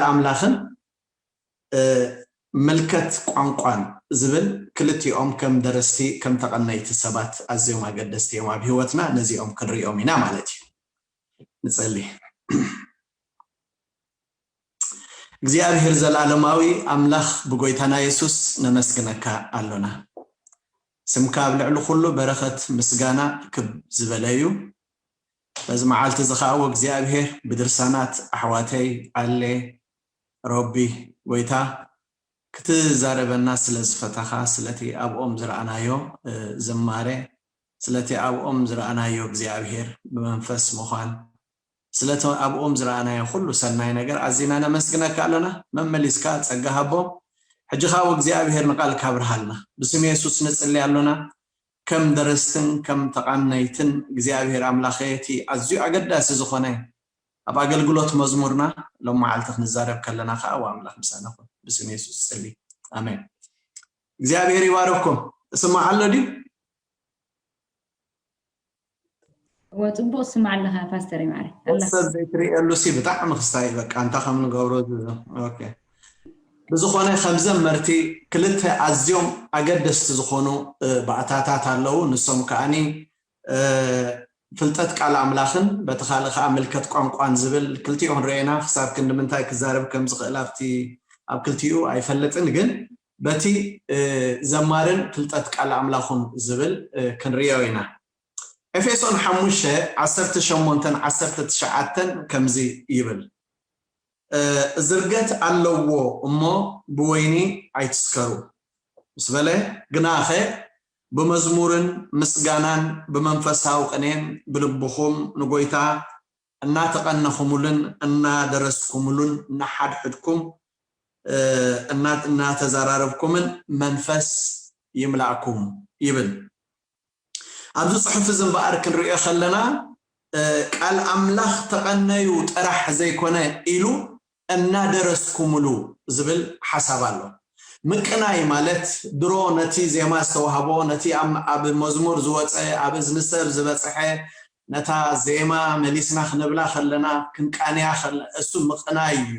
ኣምላኽን ምልከት ቋንቋን ዝብል ክልቲኦም ከም ደረስቲ ከም ተቐነይቲ ሰባት ኣዝዮም ኣገደስቲ እዮም ኣብ ህይወትና። ነዚኦም ክንሪኦም ኢና ማለት እዩ። ንጸሊ። እግዚኣብሔር ዘላለማዊ ኣምላኽ ብጎይታና የሱስ ነመስግነካ ኣሎና። ስምካ ኣብ ልዕሊ ኩሉ በረኸት ምስጋና ክብ ዝበለ እዩ። በዚ መዓልቲ እዚ ኸዓ እግዚኣብሔር ብድርሳናት ኣሕዋተይ ኣሌ ሮቢ ጎይታ ክትዛረበና ስለ ዝፈታኻ ስለቲ ኣብኦም ዝረኣናዮ ዝማሬ ስለቲ ኣብኦም ዝረኣናዮ እግዚኣብሔር ብመንፈስ ምዃን ስለቲ ኣብኦም ዝረኣናዮ ኩሉ ሰናይ ነገር ኣዚና ነመስግነካ ኣለና። መመሊስካ ጸጋ ሃቦም። ሕጂ ኻብ እግዚኣብሔር ንቓል ካብርሃልና ብስም የሱስ ንጽሊ ኣሎና። ከም ደረስትን ከም ተቓነይትን እግዚኣብሔር ኣምላኸ እቲ ኣዝዩ ኣገዳሲ ዝኾነ ኣብ ኣገልግሎት መዝሙርና ሎም መዓልቲ ክንዛረብ ከለና ከዓ ኣምላኽ ምሳና ኹን። ብስም የሱስ ጽሊ። ኣሜን። እግዚኣብሔር ይባረኩም። እስማዕ ኣሎ ድዩ? እወ፣ ጽቡቕ ስማዕ ኣለኻ ፓስተር ይማረ። ኣላ። ሰብ ዘይትርእየሉ ሲ ብጣዕሚ ክስታይ በቃ እንታይ ከም ንገብሮ ዝ- ኦኬ። ብዝኾነ ከም ዘመርቲ ክልተ ኣዝዮም ኣገደስቲ ዝኾኑ እ፣ ባእታታት ኣለዉ። ንሶም ከኣኒ እ፣ ፍልጠት ቃል ኣምላኽን በቲ ካልእ ከዓ ምልከት ቋንቋን ዝብል ክልቲኦም ርኤና ክሳብ ክንዲ ምንታይ ክዛረብ ከም ዝኽእል ኣብቲ ኣብ ክልቲኡ ኣይፈልጥን፣ ግን በቲ እ፣ ዘማርን ፍልጠት ቃል ኣምላኹን ዝብል እ፣ ክንርእዮ ኢና። ኤፌሶን ሓሙሽተ ዓሰርተ ሸሞንተን ዓሰርተ ትሽዓተን ከምዚ ይብል፣ ዝርገት ኣለዎ እሞ ብወይኒ ኣይትስከሩ ምስ በለ፣ ግናኸ ብመዝሙርን ምስጋናን ብመንፈሳዊ ቅኔን ብልብኹም ንጎይታ እናተቐነኹምሉን እናደረስኩምሉን ንሓድሕድኩም እናተዛራረብኩምን መንፈስ ይምላእኩም ይብል። ኣብዚ ፅሑፍ እዚ እምበኣር ክንሪኦ ከለና ቃል ኣምላኽ ተቐነዩ ጥራሕ ዘይኮነ ኢሉ እናደረስኩምሉ ዝብል ሓሳብ ኣሎ። ምቅናይ ማለት ድሮ ነቲ ዜማ ዝተዋህቦ ነቲ ኣብ መዝሙር ዝወፀ ኣብ እዝኒ ሰብ ዝበፅሐ ነታ ዜማ መሊስና ክንብላ ከለና ክንቃንያ እሱ ምቅናይ እዩ።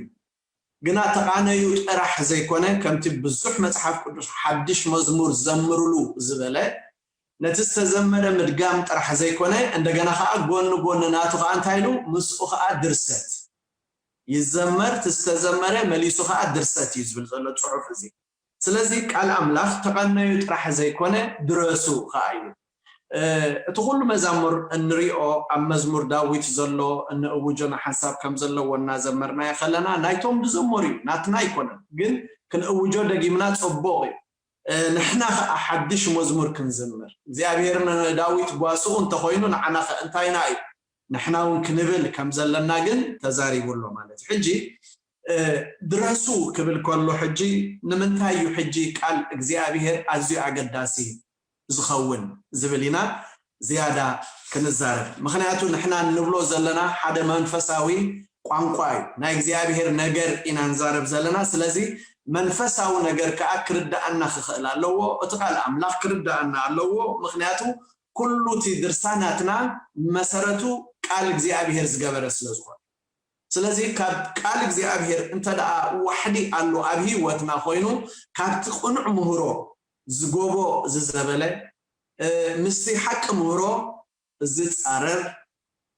ግና ተቓነዩ ጥራሕ ዘይኮነ ከምቲ ብዙሕ መፅሓፍ ቅዱስ ሓድሽ መዝሙር ዘምርሉ ዝበለ ነቲ ዝተዘመረ ምድጋም ጥራሕ ዘይኮነ እንደገና ከዓ ጎኒ ጎኒ ናቱ ከዓ እንታይ ኢሉ ምስኡ ከዓ ድርሰት ይዘመር እቲ ዝተዘመረ መሊሱ ከዓ ድርሰት እዩ ዝብል ዘሎ ፅሑፍ እዚ። ስለዚ ቃል ኣምላኽ ተቐነዩ ጥራሕ ዘይኮነ ድረሱ ከዓ እዩ። እቲ ኩሉ መዛሙር እንሪኦ ኣብ መዝሙር ዳዊት ዘሎ እንእውጆ ንሓሳብ ከም ዘለዎ እናዘመርናዮ ከለና ናይቶም ዝዘመሩ እዩ ናትና ኣይኮነን ግን ክንእውጆ ደጊምና ፅቡቕ እዩ። ንሕና ከዓ ሓድሽ መዝሙር ክንዝምር እግዚኣብሔር ንዳዊት ጓስኡ እንተኮይኑ ንዓና ከ እንታይና እዩ ንሕና እውን ክንብል ከም ዘለና ግን ተዛሪቡ ኣሎ ማለት እዩ። ሕጂ ድረሱ ክብል ከሎ ሕጂ ንምንታይ እዩ ሕጂ ቃል እግዚኣብሔር ኣዝዩ ኣገዳሲ ዝኸውን ዝብል ኢና ዝያዳ ክንዛረብ። ምክንያቱ ንሕና እንብሎ ዘለና ሓደ መንፈሳዊ ቋንቋ እዩ። ናይ እግዚኣብሔር ነገር ኢና ንዛረብ ዘለና። ስለዚ መንፈሳዊ ነገር ከዓ ክርዳኣና ክኽእል ኣለዎ። እቲ ቃል ኣምላኽ ክርዳኣና ኣለዎ። ምክንያቱ ኩሉ እቲ ድርሳናትና መሰረቱ ቃል እግዚኣብሔር ዝገበረ ስለ ዝኾነ ስለዚ ካብ ቃል እግዚኣብሔር እንተ ደኣ ዋሕዲ ኣሎ ኣብ ህይወትና ኮይኑ ካብቲ ቅኑዕ ምህሮ ዝጎቦ ዝዘበለ ምስቲ ሓቂ ምህሮ ዝፃረር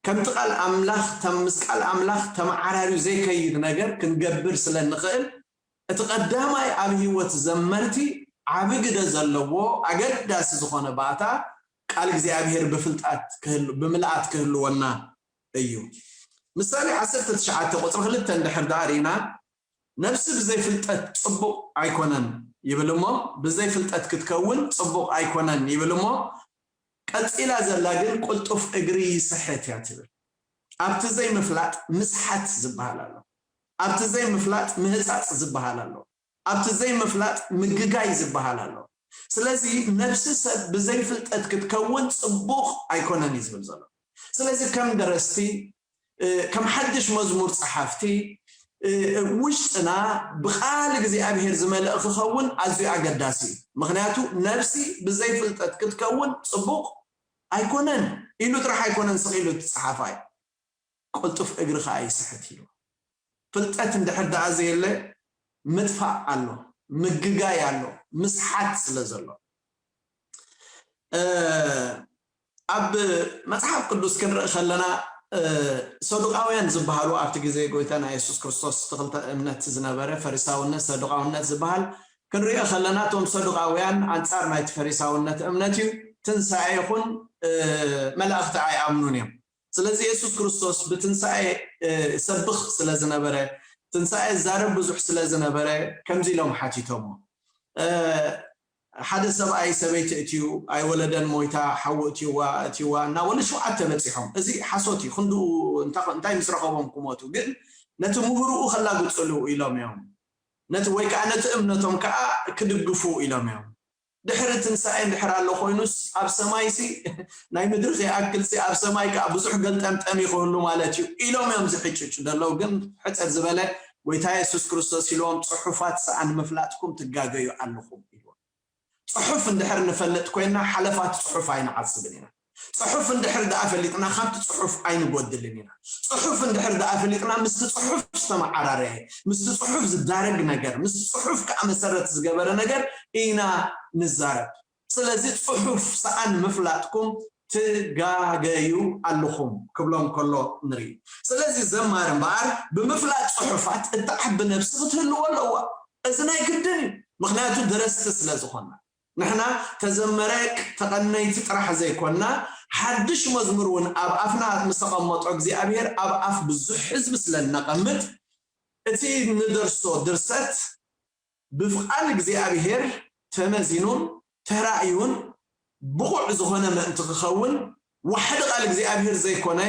ከምቲ ቃል ኣምላኽ ምስ ቃል ኣምላኽ ተመዓራርዩ ዘይከይድ ነገር ክንገብር ስለ እንኽእል እቲ ቀዳማይ ኣብ ህይወት ዘመርቲ ዓቢ ግደ ዘለዎ ኣገዳሲ ዝኾነ ባእታ ቃል እግዚኣብሔር ብፍልጣት ክህሉ ብምልኣት ክህልወና እዩ። ምሳሌ ዓሰርተ ትሽዓተ ቁፅሪ ክልተ እንድሕር ደኣ ርኢና ነብሲ ብዘይ ፍልጠት ፅቡቕ ኣይኮነን ይብል እሞ ብዘይ ፍልጠት ክትከውን ፅቡቕ ኣይኮነን ይብል እሞ ቀፂላ ዘላ ግን ቅልጡፍ እግሪ ይስሕት እያ ትብል። ኣብቲ ዘይምፍላጥ ምስሓት ዝበሃል ኣሎ። ኣብቲ ዘይምፍላጥ ምህፃፅ ዝበሃል ኣሎ። ኣብቲ ዘይምፍላጥ ምግጋይ ዝበሃል ኣሎ። ስለዚ ነብሲ ሰብ ብዘይፍልጠት ክትከውን ፅቡቕ ኣይኮነን እዩ ዝብል ዘሎ። ስለዚ ከም ደረስቲ ከም ሓድሽ መዝሙር ፀሓፍቲ ውሽጥና ብቃል እግዚኣብሔር ዝመልእ ክኸውን ኣዝዩ ኣገዳሲ እዩ። ምክንያቱ ነብሲ ብዘይፍልጠት ክትከውን ፅቡቕ ኣይኮነን ኢሉ ጥራሕ ኣይኮነን ስቕ ኢሉ እቲ ፀሓፋይ ቅልጡፍ እግሪ ከዓ ይስሕት ኢሉ ፍልጠት እንድሕር ደኣ ዘየለ ምጥፋእ ኣሎ፣ ምግጋይ ኣሎ፣ ምስሓት ስለ ዘሎ። ኣብ መጽሓፍ ቅዱስ ክንርኢ ከለና ሰዱቃውያን ዝበሃሉ ኣብቲ ግዜ ጎይታና የሱስ ክርስቶስ ትኽልተ እምነት ዝነበረ ፈሪሳውነት ሰዱቃውነት ዝበሃል ክንሪኦ ከለና እቶም ሰዱቃውያን ኣንጻር ናይቲ ፈሪሳውነት እምነት እዩ። ትንሳኤ ይኹን መላእኽቲ ኣይኣምኑን እዮም። ስለዚ የሱስ ክርስቶስ ብትንሳኤ ሰብኽ ስለ ዝነበረ ትንሳኤ ዛረብ ብዙሕ ስለ ዝነበረ ከምዚ ኢሎም ሓቲቶሞ ሓደ ሰብኣይ ሰበይቲ እትዩ ኣይወለደን ሞይታ ሓዊ እትይዋ እትይዋ እናበሉ ሸውዓተ በፂሖም። እዚ ሓሶት እዩ። ክንድኡ እንታይ ምስ ረኸቦም ክሞቱ ግን ነቲ ምህርኡ ከላግፅሉ ኢሎም እዮም። ነቲ ወይ ከዓ ነቲ እምነቶም ከዓ ክድግፉ ኢሎም እዮም። ድሕሪ ትንሳኤ እንድሕር ኣሎ ኮይኑስ ኣብ ሰማይሲ ናይ ምድሪ ከይኣክልሲ ኣብ ሰማይ ከዓ ብዙሕ ገልጠምጠም ይክህሉ ማለት እዩ ኢሎም እዮም ዝሕጭጩ ዘለዉ። ግን ሕፅር ዝበለ ጎይታ የሱስ ክርስቶስ ኢልዎም ፅሑፋት ሰኣን ምፍላጥኩም ትጋገዩ ኣለኹም ኢልዎም። ፅሑፍ እንድሕር ንፈልጥ ኮይና ሓለፋት ፅሑፍ ኣይንዓስብን ኢና። ፅሑፍ እንድሕር ደኣ ፈሊጥና ካብቲ ፅሑፍ ኣይንጎድልን ኢና። ፅሑፍ እንድሕር ደኣ ፈሊጥና ምስቲ ፅሑፍ ዝተመዓራረየ ምስቲ ፅሑፍ ዝዳረግ ነገር ምስቲ ፅሑፍ ከዓ መሰረት ዝገበረ ነገር ኢና ንዛረብ። ስለዚ ፅሑፍ ሰኣን ምፍላጥኩም ትጋገዩ ኣለኹም ክብሎም ከሎ ንርኢ። ስለዚ ዘማሪ እምበኣር ብምፍላጥ ፅሑፋት እትዓቢ ነብሲ ክትህልዎ ኣለዋ። እዚ ናይ ግድን እዩ። ምክንያቱ ደረስቲ ስለ ዝኾና ንሕና ተዘመረ ተቐነይቲ ጥራሕ ዘይኮና ሓድሽ መዝሙር እውን ኣብ ኣፍና ምስ ኣቐመጦ እግዚኣብሔር ኣብ ኣፍ ብዙሕ ህዝቢ ስለ እነቐምጥ እቲ ንደርሶ ድርሰት ብፍቓድ እግዚኣብሔር ተመዚኑን ተራእዩን ብቑዕ ዝኾነ ምእንቲ ክኸውን ዋሕዲ ቃል እግዚኣብሔር ዘይኮነ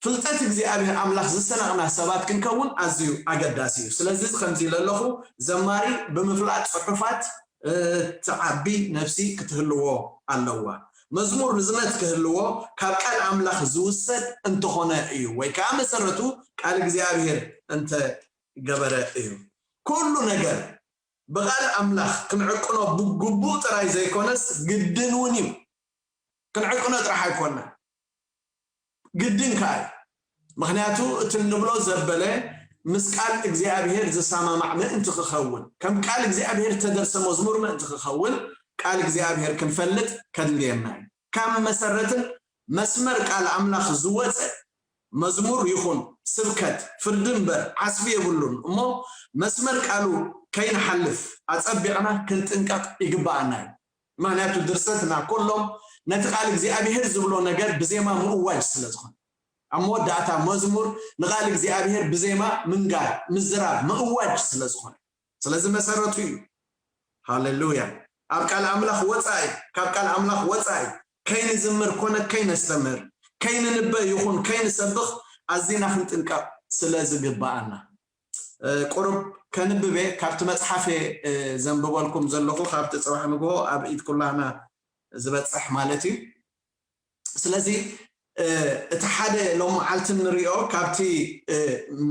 ፍልጠት እግዚኣብሔር ኣምላኽ ዝሰነቕና ሰባት ክንከውን ኣዝዩ ኣገዳሲ እዩ። ስለዚ ከምዚ ኢለ ኣለኹ ዘማሪ ብምፍላጥ ጽሑፋት ትዓቢ ነፍሲ ክትህልዎ ኣለዋ። መዝሙር ርዝነት ክህልዎ ካብ ቃል ኣምላኽ ዝውሰድ እንተኾነ እዩ ወይ ከዓ መሰረቱ ቃል እግዚኣብሔር እንተ ገበረ እዩ። ኩሉ ነገር ብቓል ኣምላኽ ክንዕቅኖ ብግቡእ ጥራይ ዘይኮነስ ግድን እውን እዩ። ክንዕቅኖ ጥራሕ ኣይኮነ ግድን ከዓ እዩ። ምክንያቱ እቲ እንብሎ ዘበለ ምስ ቃል እግዚኣብሔር ዝሰማማዕ ምእንቲ ክኸውን ከም ቃል እግዚኣብሔር ተደርሰ መዝሙር ምእንቲ ክኸውን ቃል እግዚኣብሔር ክንፈልጥ ከድልየና እዩ። ካብ መሰረትን መስመር ቃል ኣምላኽ ዝወፀ መዝሙር ይኹን ስብከት ፍርዲ እምበር ዓስቢ የብሉን እሞ መስመር ቃሉ ከይንሓልፍ ኣፀቢቕና ክንጥንቀቕ ይግባኣና እዩ። ምክንያቱ ድርሰትና ኩሎም ነቲ ቃል እግዚኣብሔር ዝብሎ ነገር ብዜማ ምእዋጅ ስለ ዝኾነ ኣብ መወዳእታ መዝሙር ንቃል እግዚኣብሔር ብዜማ ምንጋር ምዝራብ ምእዋጅ ስለ ዝኾነ ስለዚ መሰረቱ እዩ። ሃሌሉያ። ኣብ ቃል ኣምላኽ ወፃኢ ካብ ቃል ኣምላኽ ወፃኢ ከይንዝምር ኮነ ከይነስተምህር ከይንንበ ይኹን ከይንሰብኽ ኣዚና ክንጥንቀቕ ስለ ዝግባኣና ቁሩብ ከንብበ ካብቲ መፅሓፍ ዘንብበልኩም ዘለኹ ካብቲ ፅባሕ ንግሆ ኣብ ኢድ ኩላና ዝበፅሕ ማለት እዩ። ስለዚ እቲ ሓደ ሎም መዓልቲ ንሪኦ ካብቲ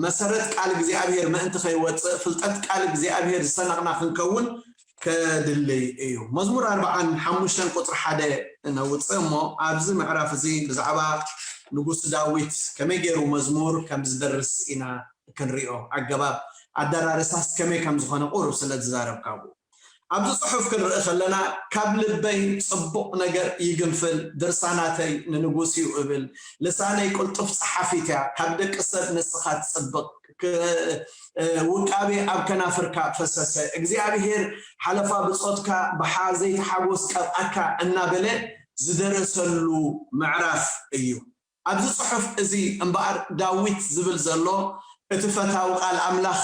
መሰረት ቃል እግዚኣብሔር ምእንቲ ከይወፅእ ፍልጠት ቃል እግዚኣብሔር ዝሰነቕና ክንከውን ከድልይ እዩ። መዝሙር ኣርባዓን ሓሙሽተን ቁፅሪ ሓደ ነውፅእ እሞ ኣብዚ ምዕራፍ እዚ ብዛዕባ ንጉስ ዳዊት ከመይ ገይሩ መዝሙር ከም ዝደርስ ኢና ክንሪኦ ኣገባብ ኣደራርሳስ ከመይ ከም ዝኾነ ቁሩብ ስለ ዝዛረብ ካብኡ ኣብዚ ጽሑፍ ክንርኢ ከለና ካብ ልበይ ጽቡቕ ነገር ይግንፍል፣ ድርሳናተይ ንንጉስ እዩ እብል፣ ልሳነይ ቅልጡፍ ጸሓፊት እያ፣ ካብ ደቂ ሰብ ንስኻ ትጽብቕ፣ ውቃቤ ኣብ ከናፍርካ ፈሰሰ፣ እግዚኣብሔር ሓለፋ ብጾትካ ብሓ ዘይተሓጎስ ቀብኣካ እናበለ ዝደረሰሉ ምዕራፍ እዩ። ኣብዚ ጽሑፍ እዚ እምበኣር ዳዊት ዝብል ዘሎ እቲ ፈታዊ ቃል ኣምላኽ፣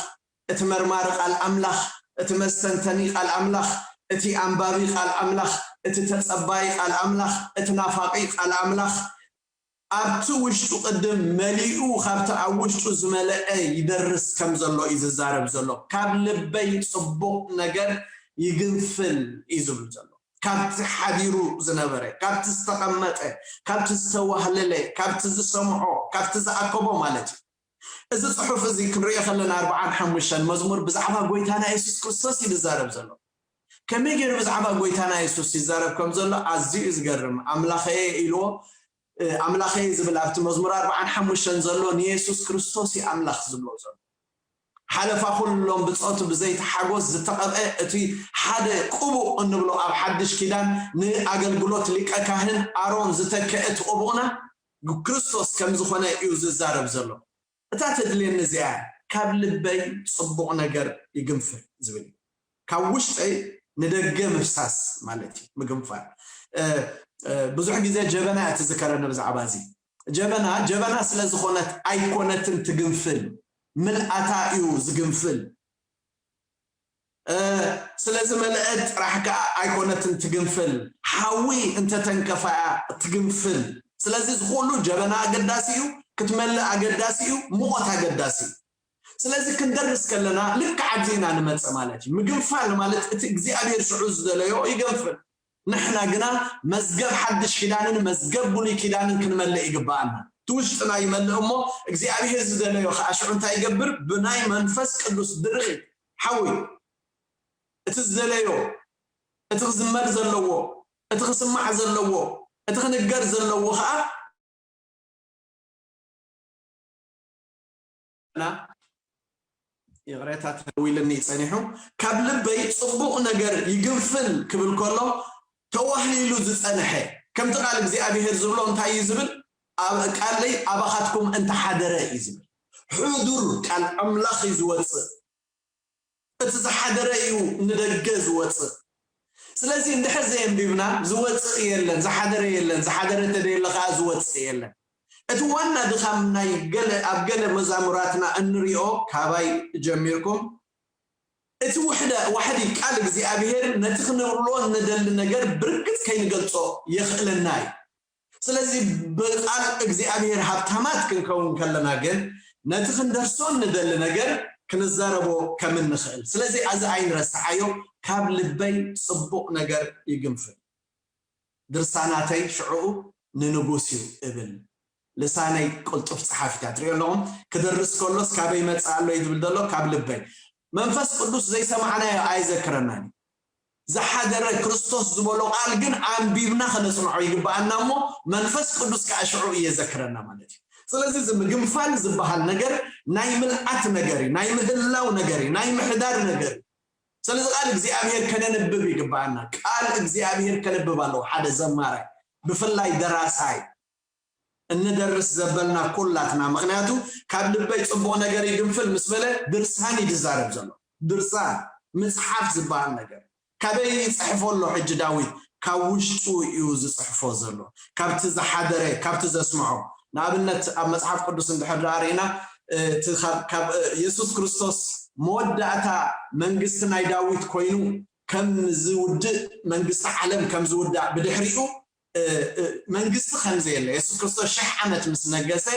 እቲ መርማሪ ቃል ኣምላኽ፣ እቲ መስተንተኒ ቃል ኣምላኽ፣ እቲ ኣንባቢ ቃል ኣምላኽ፣ እቲ ተጸባይ ቃል ኣምላኽ፣ እቲ ናፋቂ ቃል ኣምላኽ ኣብቲ ውሽጡ ቅድም መሊኡ ካብቲ ኣብ ውሽጡ ዝመለአ ይደርስ ከም ዘሎ እዩ ዝዛረብ ዘሎ። ካብ ልበይ ጽቡቕ ነገር ይግንፍል እዩ ዝብል ዘሎ። ካብቲ ሓዲሩ ዝነበረ፣ ካብቲ ዝተቐመጠ፣ ካብቲ ዝተዋህለለ፣ ካብቲ ዝሰምዖ፣ ካብቲ ዝኣከቦ ማለት እዩ። እዚ ጽሑፍ እዚ ክንሪኦ ከለና ኣርባዓን ሓሙሽተን መዝሙር ብዛዕባ ጎይታና የሱስ ክርስቶስ እዩ ዝዛረብ ዘሎ። ከመይ ገይሩ ብዛዕባ ጎይታና የሱስ ይዛረብ ከም ዘሎ ኣዝዩ እዩ ዝገርም። ኣምላኸየ ኢልዎ ኣምላኸየ ዝብል ኣብቲ መዝሙር ኣርባዓን ሓሙሽተን ዘሎ ንየሱስ ክርስቶስ እዩ ኣምላኽ ዝብሎ ዘሎ። ሓለፋ ኩሎም ብጾቱ ብዘይቲ ሓጎስ ዝተቐብአ፣ እቲ ሓደ ቅቡእ እንብሎ ኣብ ሓድሽ ኪዳን ንኣገልግሎት ሊቀ ካህን ኣሮን ዝተክአ እቲ ቅቡእና ክርስቶስ ከም ዝኾነ እዩ ዝዛረብ ዘሎ። እታ ተድልየኒ እዚኣ፣ ካብ ልበይ ጽቡቕ ነገር ይግንፍል ዝብል እዩ። ካብ ውሽጠይ ንደገ ምፍሳስ ማለት እዩ ምግንፋል። ብዙሕ ግዜ ጀበና እያ ትዝከረኒ ብዛዕባ እዚ። ጀበና ጀበና ስለ ዝኾነት ኣይኮነትን ትግንፍል፣ ምልኣታ እዩ ዝግንፍል። ስለ ዝመልአት ጥራሕ ከዓ ኣይኮነትን ትግንፍል፣ ሓዊ እንተተንከፋ እያ ትግንፍል። ስለዚ ዝኩሉ ጀበና ኣገዳሲ እዩ፣ ክትመልእ ኣገዳሲ እዩ፣ ሙቐት ኣገዳሲ እዩ። ስለዚ ክንደርስ ከለና ልክዕ ኣብዚ ኢና ንመጽእ ማለት እዩ። ምግንፋል ማለት እቲ እግዚኣብሔር ሽዑ ዝደለዮ ይገንፍል። ንሕና ግና መዝገብ ሓድሽ ኪዳንን መዝገብ ብሉይ ኪዳንን ክንመልእ ይግብኣና። እቲ ውሽጥና ይመልእ እሞ እግዚኣብሔር ዝደለዮ ከዓ ሽዑ እንታይ ይገብር? ብናይ መንፈስ ቅዱስ ድርኺት ሓዊ እቲ ዝደለዮ፣ እቲ ክዝመር ዘለዎ፣ እቲ ክስማዕ ዘለዎ፣ እቲ ክንገር ዘለዎ ከዓ ና ይቕሬታ ተደዊልኒ ጸኒሑ። ካብ ልበይ ጽቡቕ ነገር ይግንፍል ክብል ከሎ ተዋህሊሉ ዝጸንሐ፣ ከምቲ ቃል እግዚኣብሔር ዝብሎ እንታይ እዩ ዝብል? ኣብ ቃለይ ኣባኻትኩም እንተሓደረ እዩ ዝብል። ሕዱር ቃል ኣምላኽ እዩ ዝወጽእ። እቲ ዝሓደረ እዩ ንደገ ዝወጽእ። ስለዚ እንድሕር ዘየንቢብና ዝወጽእ የለን፣ ዝሓደረ የለን፣ ዝሓደረ ተደየለ ከዓ ዝወጽእ የለን። እቲ ዋና ድኻም ናይ ገለ ኣብ ገለ መዛሙራትና እንሪኦ ካባይ ጀሚርኩም እቲ ውሕደ ዋሕዲ ቃል እግዚኣብሔር ነቲ ክንብሎ እንደሊ ነገር ብርግጽ ከይንገልጾ የኽእለና እዩ። ስለዚ ብቃል እግዚኣብሔር ሃብታማት ክንከውን ከለና ግን ነቲ ክንደርሶ እንደሊ ነገር ክንዛረቦ ከም እንኽእል። ስለዚ ኣዚ ኣይንረስዓዮ፣ ካብ ልበይ ጽቡቕ ነገር ይግንፍል። ድርሳናተይ ሽዕኡ ንንጉስ እዩ እብል። ልሳነይ ቅልጡፍ ጸሓፊት እያ። ትሪኦ ኣለኹም፣ ክደርስ ከሎስ ካበይ ይመጽእ ኣሎ እዩ ዝብል ዘሎ፣ ካብ ልበይ። መንፈስ ቅዱስ ዘይሰማዕናዮ ኣይዘክረናን እዩ። ዝሓደረ ክርስቶስ ዝበሎ ቃል ግን ኣንቢብና ከነጽንዖ ይግብኣና እሞ መንፈስ ቅዱስ ከዓ ሽዑ እየዘክረና ማለት እዩ። ስለዚ እዚ ምግንፋል ዝበሃል ነገር ናይ ምልኣት ነገር እዩ፣ ናይ ምህላው ነገር እዩ፣ ናይ ምሕዳር ነገር እዩ። ስለዚ ቃል እግዚኣብሔር ከነንብብ ይግብኣና። ቃል እግዚኣብሔር ከንብብ ኣለዎ ሓደ ዘማራይ፣ ብፍላይ ደራሳይ። እንደርስ ዘበልና ኩላትና። ምኽንያቱ ካብ ልበይ ጽቡቕ ነገር ይግንፍል ምስ በለ ድርሳን እዩ ዝዛረብ ዘሎ። ድርሳን፣ ምጽሓፍ ዝበሃል ነገር። ካበይ ይጽሕፎ ኣሎ ሕጂ ዳዊት? ካብ ውሽጡ እዩ ዝጽሕፎ ዘሎ። ካብቲ ዝሓደረ፣ ካብቲ ዘስምዖ። ንኣብነት ኣብ መጽሓፍ ቅዱስ እንድሕር ደኣ ርኢና፣ እቲ ካብ፣ ካብ፣ የሱስ ክርስቶስ መወዳእታ መንግስቲ ናይ ዳዊት ኮይኑ ከም ዝውድእ፣ መንግስቲ ዓለም ከም ዝውዳእ ብድሕሪኡ መንግስቲ ከም ዘየለ፣ የሱስ ክርስቶስ ሽሕ ዓመት ምስ ነገሰ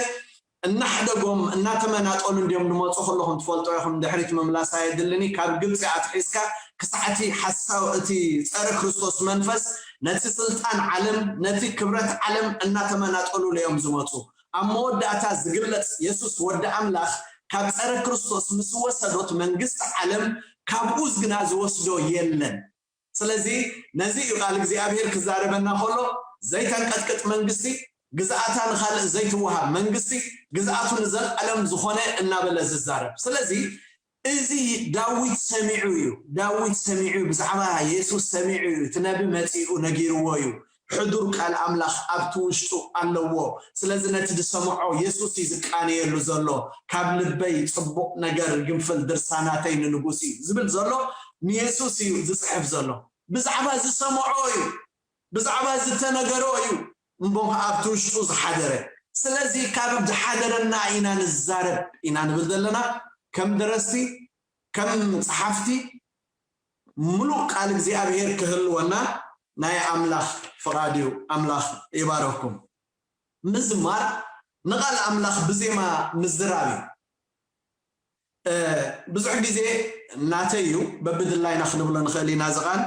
እናሕደጎም እናተመናጠሉ እንዲዮም ዝመፁ ከለኹም ትፈልጦ ኢኹም። ድሕሪት ምምላስ ኣየድልኒ። ካብ ግብፂ ኣትሒዝካ ክሳዕቲ ሓሳው እቲ ፀረ ክርስቶስ መንፈስ ነቲ ስልጣን ዓለም ነቲ ክብረት ዓለም እናተመናጠሉ እዮም ዝመፁ። ኣብ መወዳእታ ዝግለፅ የሱስ ወዲ ኣምላኽ ካብ ፀረ ክርስቶስ ምስ ወሰዶት መንግስቲ ዓለም ካብኡ ግና ዝወስዶ የለን። ስለዚ ነዚ እዩ ቃል እግዚኣብሔር ክዛረበና ከሎ ዘይተንቀጥቅጥ መንግስቲ፣ ግዝኣታ ንኻልእ ዘይትወሃብ መንግስቲ፣ ግዝኣቱ ንዘለኣለም ዝኾነ እናበለ ዝዛረብ። ስለዚ እዚ ዳዊት ሰሚዑ እዩ። ዳዊት ሰሚዑ እዩ። ብዛዕባ የሱስ ሰሚዑ እዩ። እቲ ነቢ መጺኡ ነጊርዎ እዩ። ሕዱር ቃል ኣምላኽ ኣብቲ ውሽጡ ኣለዎ። ስለዚ ነቲ ዝሰምዖ የሱስ እዩ ዝቃነየሉ ዘሎ። ካብ ልበይ ጽቡቕ ነገር ይግንፍል፣ ድርሳናተይ ንንጉስ እዩ ዝብል ዘሎ ንየሱስ እዩ ዝጽሕፍ ዘሎ። ብዛዕባ ዝሰምዖ እዩ፣ ብዛዕባ ዝተነገሮ እዩ። እምቦ ኣብቲ ውሽጡ ዝሓደረ። ስለዚ ካብ ዝሓደረና ኢና ንዛረብ ኢና ንብል ዘለና። ከም ደረስቲ፣ ከም ጸሓፍቲ፣ ምሉእ ቃል እግዚኣብሔር ክህልወና ናይ ኣምላኽ ፍቓድ እዩ። ኣምላኽ ይባረኩም። ምዝማር ንቓል ኣምላኽ ብዜማ ምዝራብ እዩ። ብዙሕ ግዜ ናተይ እዩ፣ በብድላይና ክንብሎ ንኽእል ኢና። እዚ ቃል፣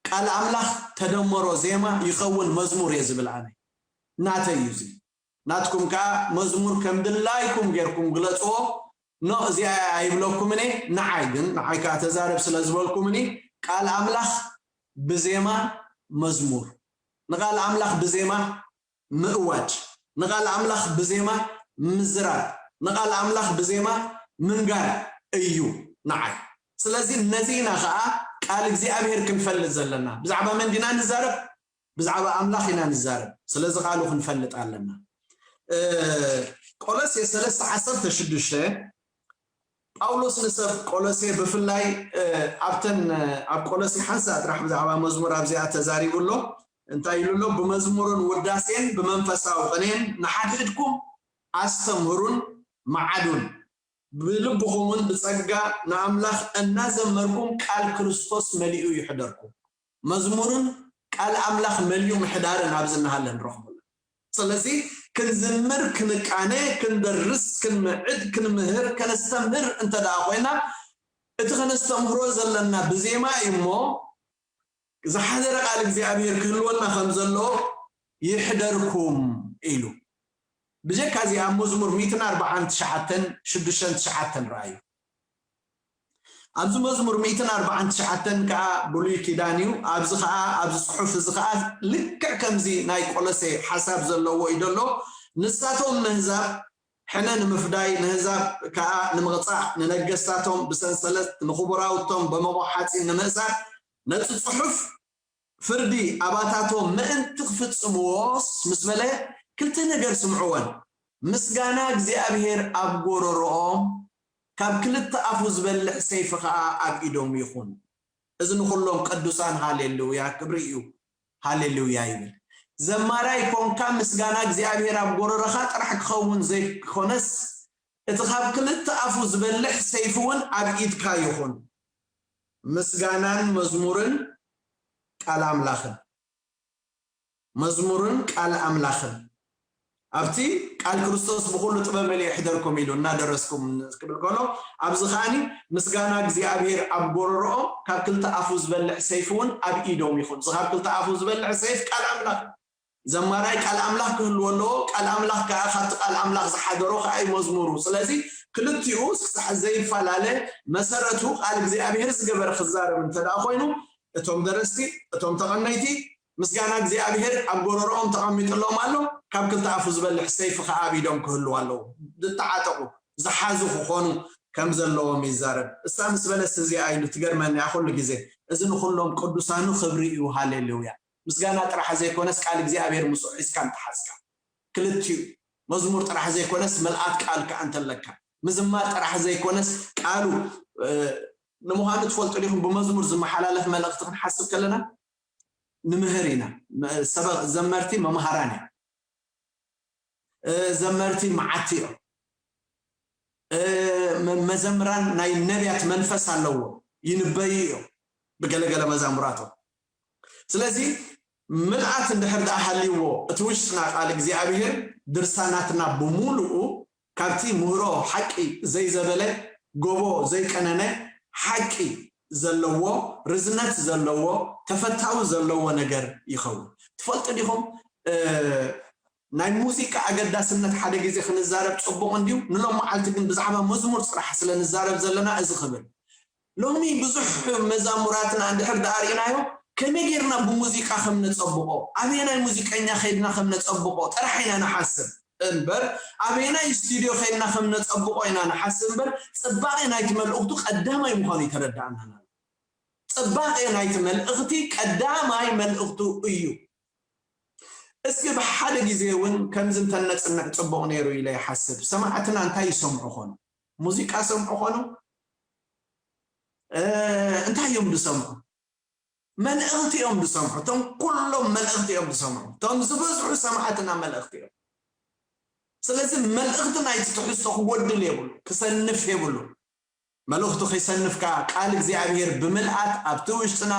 ቃል ኣምላኽ ተደመሮ ዜማ ይኸውን መዝሙር እየ ዝብል ኣነ። ናተይ እዩ እዚ። ናትኩም ከኣ መዝሙር ከም ድላይኩም ጌርኩም ግለጽዎ። ኖ፣ እዚኣ እያ ኣይብለኩምን እየ። ንዓይ ግን፣ ንዓይ ከኣ ተዛረብ ስለ ዝበልኩምኒ፣ ቃል ኣምላኽ ብዜማ መዝሙር፣ ንቃል ኣምላኽ ብዜማ ምእዋጅ፣ ንቃል ኣምላኽ ብዜማ ምዝራብ፣ ንቃል ኣምላኽ ብዜማ ምንጋር። እዩ ንዓይ። ስለዚ ነዚ ኢና ከዓ ቃል እግዚኣብሔር ክንፈልጥ ዘለና። ብዛዕባ መን ዲና ንዛረብ? ብዛዕባ ኣምላኽ ኢና ንዛረብ። ስለዚ ቃሉ ክንፈልጥ ኣለና። እ፣ ቆሎሴ ሰለስተ ዓሰርተ ሽዱሽተ፣ ጳውሎስ ንሰብ ቆሎሴ ብፍላይ፣ እ፣ ኣብተን፣ እ፣ ኣብ ቆሎሴ ሓንሳእ ጥራሕ ብዛዕባ መዝሙር ኣብዚኣ ተዛሪቡ ኣሎ። እንታይ ኢሉ ኣሎ? "ብመዝሙርን ውዳሴን ብመንፈሳዊ ቅኔን ንሓድሕድኩም ኣስተምህሩን መዓዱን፣ ብልብኹምን ብጸጋ ንኣምላኽ እናዘመርኩም ቃል ክርስቶስ መሊኡ ይሕደርኩም።" መዝሙርን ቃል ኣምላኽ መሊኡ ምሕዳርን ኣብዚ እናሃለ ንረኽቦ። ስለዚ ክንዝምር፣ ክንቃነ፣ ክንደርስ፣ ክንምዕድ፣ ክንምህር፣ ከነስተምህር እንተ ደኣ ኮይና፣ እቲ ከነስተምህሮ ዘለና ብዜማ እዩ እሞ፣ ዝሓደረ ቃል እግዚኣብሔር ክህልወና ከም ዘሎ ይሕደርኩም ኢሉ። ብጀካ እዚ ኣብ መዝሙር ሚእትን ኣርባዓን ትሽዓተን ሽዱሽተን ትሽዓተን ረኣዩ። ኣብዚ መዝሙር ሚእትን ኣርባዓን ትሽዓተን ከዓ ብሉይ ኪዳን እዩ። ኣብዚ ከዓ፣ ኣብዚ ጽሑፍ እዚ ከዓ ልክዕ ከምዚ ናይ ቆሎሴ ሓሳብ ዘለዎ እዩ ዘሎ። "ንሳቶም ንህዛብ ሕነ ንምፍዳይ፣ ንህዛብ ከዓ ንምቕጻዕ፣ ንነገስታቶም ብሰንሰለት፣ ንኽቡራውቶም በመቑ ሓጺን ንምእሳር፣ ነቲ ጽሑፍ ፍርዲ ኣባታቶም ምእንቲ ክፍጽምዎስ" ምስ በለ፣ ክልተ ነገር ስምዕወን። "ምስጋና እግዚኣብሔር ኣብ ጎረሮኦም፣ ካብ ክልተ ኣፉ ዝበልሕ ሰይፊ ኸኣ ኣብ ኢዶም ይኹን።" እዚ ንኹሎም ቅዱሳን ሃሌሉያ ክብሪ እዩ። ሃሌሉያ ይብል። ዘማራይ ኮንካ ምስጋና እግዚኣብሔር ኣብ ጎረሮኻ ጥራሕ ክኸውን ዘይኮነስ፣ እቲ ካብ ክልተ ኣፉ ዝበልሕ ሰይፊ እውን ኣብ ኢድካ ይኹን። ምስጋናን መዝሙርን ቃል ኣምላኽን። መዝሙርን ቃል ኣምላኽን። ኣብቲ ቃል ክርስቶስ ብኹሉ ጥበብ መሊኡ ይሕደርኩም ኢሉ እናደረስኩም ክብል ከሎ፣ ኣብዚ ከዓኒ ምስጋና እግዚኣብሔር ኣብ ጎረሮኦም፣ ካብ ክልተ ኣፉ ዝበልሕ ሰይፊ እውን ኣብ ኢዶም ይኹን። እዚ ካብ ክልተ ኣፉ ዝበልሕ ሰይፍ ቃል ኣምላኽ። ዘማራይ ቃል ኣምላኽ ክህልዎ ኣለዎ። ቃል ኣምላኽ ከዓ ካብቲ ቃል ኣምላኽ ዝሓደሮ ከዓ እዩ መዝሙሩ። ስለዚ ክልቲኡ ክሳዕ ዘይፈላለ መሰረቱ ቃል እግዚኣብሔር ዝገበረ ክዛረብ እንተ ደኣ ኮይኑ፣ እቶም ደረስቲ፣ እቶም ተቐነይቲ ምስጋና እግዚኣብሔር ኣብ ጎረሮኦም ተቐሚጥሎም ኣሎ። ካብ ክልተ ኣፉ ዝበልሕ ሰይፊ ከዓ ኣብ ኢዶም ክህልው ኣለዎ። ዝተዓጠቑ፣ ዝሓዙ ክኾኑ ከም ዘለዎም ይዛረብ። እሳ ምስ በለስ እዚኣ ኢሉ ትገርመኒ እያ ኩሉ ግዜ። እዚ ንኹሎም ቅዱሳኑ ክብሪ እዩ። ሃሌሉያ። ምስጋና ጥራሕ ዘይኮነስ ቃል እግዚኣብሔር ምስኡ ሒዝካ እንተሓዝካ። ክልቲኡ፣ መዝሙር ጥራሕ ዘይኮነስ ምልኣት ቃል ከዓ እንተለካ። ምዝማር ጥራሕ ዘይኮነስ ቃሉ፣ እ፣ ንምዃኑ ትፈልጡ ዲኹም? ብመዝሙር ዝመሓላለፍ መልእኽቲ ክንሓስብ ከለና ንምህር ኢና። መ-፣ ሰበ-፣ ዘመርቲ መምሃራን እዮም። እ፣ ዘመርቲ መዓቲ እዮም። እ፣ መ-፣ መዘምራን ናይ ነቢያት መንፈስ ኣለዎ፣ ይንበዩ እዮም ብገለገለ መዛሙራቶም። ስለዚ ምልኣት እንድሕር ደኣ ሃልይዎ እቲ ውሽጥና ቃል እግዚኣብሔር፣ ድርሳናትና ብምሉኡ ካብቲ ምህሮ ሓቂ ዘይዘበለ፣ ጎቦ ዘይቀነነ፣ ሓቂ ዘለዎ፣ ርዝነት ዘለዎ፣ ተፈታዊ ዘለዎ ነገር ይኸውን። ትፈልጡ ዲኹም? እ፣ ናይ ሙዚቃ ኣገዳስነት ሓደ ግዜ ክንዛረብ ጽቡቕ እንድዩ። ንሎም መዓልቲ ግን ብዛዕባ መዝሙር ጽራሕ ስለ ንዛረብ ዘለና እዚ ክብል። ሎሚ ብዙሕ መዛሙራትና እንድሕር ደኣ ርኢናዮ፣ ከመይ ጌርና ብሙዚቃ ከም ነጸብቖ፣ ኣበየናይ ሙዚቀኛ ከይድና ከም ነጸብቖ ጥራሕ ኢና ንሓስብ እምበር፣ ኣበየናይ ስቱድዮ ከይድና ከም ነጸብቖ ኢና ንሓስብ እምበር፣ ጽባቐ ናይቲ መልእኽቱ ቀዳማይ ምዃኑ ይተረድኣና ኣሎ። ጽባቐ ናይቲ መልእኽቲ ቀዳማይ መልእኽቱ እዩ። እስኪ ብሓደ ግዜ እውን ከምዚ እንተነጽንዕ ጽቡቕ ነይሩ ኢለ ይሓስብ። ሰማዕትና እንታይ ይሰምዑ ኾኑ? ሙዚቃ ሰምዑ ኾኑ? እ፣ እንታይ እዮም ዝሰምዑ? መልእኽቲ እዮም ዝሰምዑ። እቶም ኩሎም መልእኽቲ እዮም ዝሰምዑ። እቶም ዝበዝሑ ሰማዕትና መልእኽቲ እዮም። ስለዚ መልእኽቲ ናይቲ ትሕዝቶ ክጎድል የብሉ፣ ክሰንፍ የብሉ። መልእኽቱ ከይሰንፍ ከኣ ቃል እግዚኣብሔር ብምልኣት ኣብቲ ውሽጥና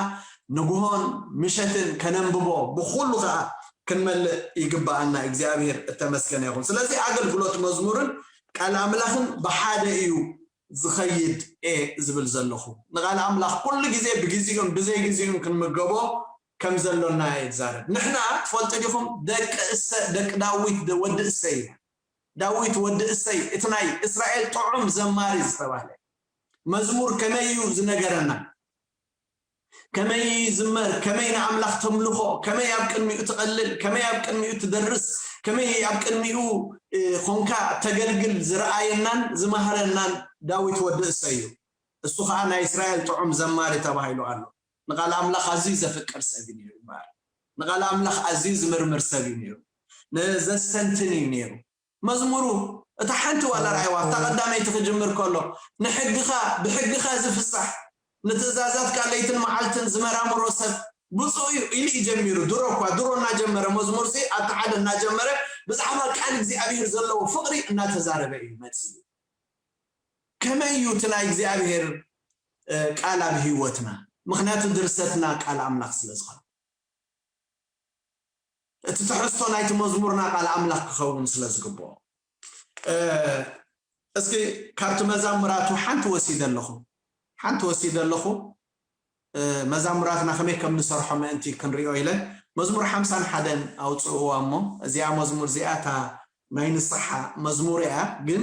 ንግሆን ምሸትን ከነንብቦ፣ ብኹሉ ከኣ ክንመልእ ይግብኣና። እግዚኣብሔር እተመስገነ ይኹን። ስለዚ ኣገልግሎት መዝሙርን ቃል ኣምላኽን ብሓደ እዩ ዝኸይድ እየ ዝብል ዘለኹ። ንቃል ኣምላኽ ኩሉ ግዜ ብግዜኡን ብዘይ ግዜኡን ክንምገቦ ከም ዘሎና እየ ዝዛረብ። ንሕና ትፈልጡ ዲኹም? ደቂ እሰ-፣ ደቂ ዳዊት፣ ደ-፣ ወዲ እሰይ ኢና። ዳዊት ወዲ እሰይ፣ እቲ ናይ እስራኤል ጥዑም ዘማሪ ዝተባህለ፣ መዝሙር ከመይ እዩ ዝነገረና? ከመይ ይዝመር? ከመይ ንኣምላኽ ተምልኾ? ከመይ ኣብ ቅድሚኡ ትቐልል? ከመይ ኣብ ቅድሚኡ ትደርስ? ከመይ ኣብ ቅድሚኡ እ፣ ኾንካ ተገልግል ዝረኣየናን ዝመሃረናን ዳዊት ወዲ እሰይ እዩ። እሱ ኸዓ ናይ እስራኤል ጥዑም ዘማሪ ተባሂሉ ኣሎ። ንቓል ኣምላኽ ኣዝዩ ዘፍቅር ሰብ እዩ ነይሩ ይበሃል። ንቓል ኣምላኽ ኣዝዩ ዝምርምር ሰብ እዩ ነይሩ። ንዘስተንትን እዩ ነይሩ። መዝሙሩ እታ ሓንቲ ዋላ ርኣይዋ፣ እታ ቀዳመይቲ ክጅምር ከሎ፣ ንሕግኻ ብሕግኻ ዝፍሳሕ፣ ንትእዛዛትካ ለይትን መዓልትን ዝመራምሮ ሰብ ብፁዕ እዩ ኢሉ እዩ ጀሚሩ። ድሮ እኳ ድሮ እናጀመረ መዝሙር ሲ ኣብቲ ሓደ እናጀመረ ብዛዕባ ቃል እግዚኣብሔር ዘለዎ ፍቕሪ እናተዛረበ እዩ መፅኡ። ከመይ እዩ እቲ ናይ እግዚኣብሔር እ፣ ቃል ኣብ ህይወትና? ምክንያቱ ድርሰትና ቃል ኣምላኽ ስለ ዝኾነ፣ እቲ ትሕዝቶ ናይቲ መዝሙርና ቃል ኣምላኽ ክኸውን ስለ ዝግብኦ። እ፣ እስኪ ካብቲ መዛሙራቱ ሓንቲ ወሲደ ኣለኹ ሓንቲ ወሲደ ኣለኹ እ፣ መዛሙራትና ከመይ ከም ንሰርሖ ምእንቲ ክንሪኦ ኢለ መዝሙር ሓምሳን ሓደን ኣውፅእዋ እሞ፣ እዚኣ መዝሙር እዚኣ እታ ናይ ንስሓ መዝሙር እያ። ግን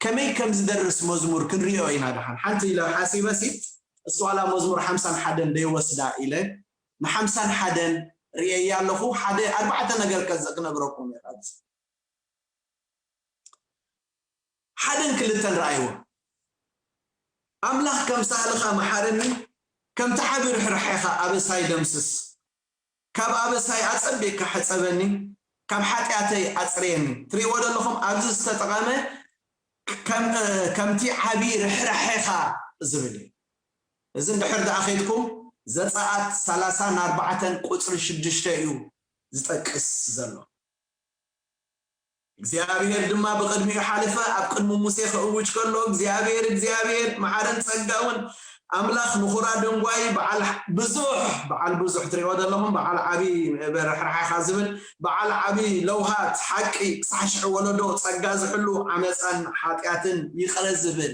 ከመይ ከም ዝደርስ መዝሙር ክንሪኦ ኢና። ደሓን ሓንቲ ኢለ ሓሲበ ሲ፣ እሱ ዋላ መዝሙር ሓምሳን ሓደን ደይወስዳ ኢለ ንሓምሳን ሓደን ርእየያ ኣለኹ። ሓደ ኣርባዕተ ነገር ከዘ ክነግረኩም እየ ኣብዚ። ሓደን ክልተን ረኣይዎ። ኣምላኽ ከም ሳህልኻ መሓረኒ፣ ከምቲ ዓቢ ርሕራሐኻ ኣበሳይ ደምስስ። ካብ ኣበሳይ ኣጸቢቕካ ሕጸበኒ፣ ካብ ሓጢኣተይ ኣጽርየኒ። ትርእይዎ ዘለኹም ኣብዚ ዝተጠቐመ ከም፣ ከምቲ ዓቢ ርሕራሐኻ ዝብል እዩ። እዚ እንድሕር ደኣ ኸይድኩም ዘጸኣት ሰላሳን ኣርባዕተን ቁጽሪ ሽዱሽተ እዩ ዝጠቅስ ዘሎ። እግዚኣብሔር ድማ ብቕድሚኡ ሓለፈ፣ ኣብ ቅድሚ ሙሴ ክእውጅ ከሎ፣ እግዚኣብሔር፣ እግዚኣብሔር፣ መዓርን ጸጋውን ኣምላኽ፣ ንኹራ ደንጓይ፣ በዓል ብዙሕ፣ በዓል ብዙሕ፣ ትሪእዎ ዘለኹም፣ በዓል ዓቢ፣ በርሕርሓኻ ዝብል፣ በዓል ዓቢ ለውሃት፣ ሓቂ፣ ክሳዕ ሽሕ ወለዶ፣ ጸጋ ዝሕሉ፣ ዓመጻን ሓጢኣትን ይቕረ ዝብል።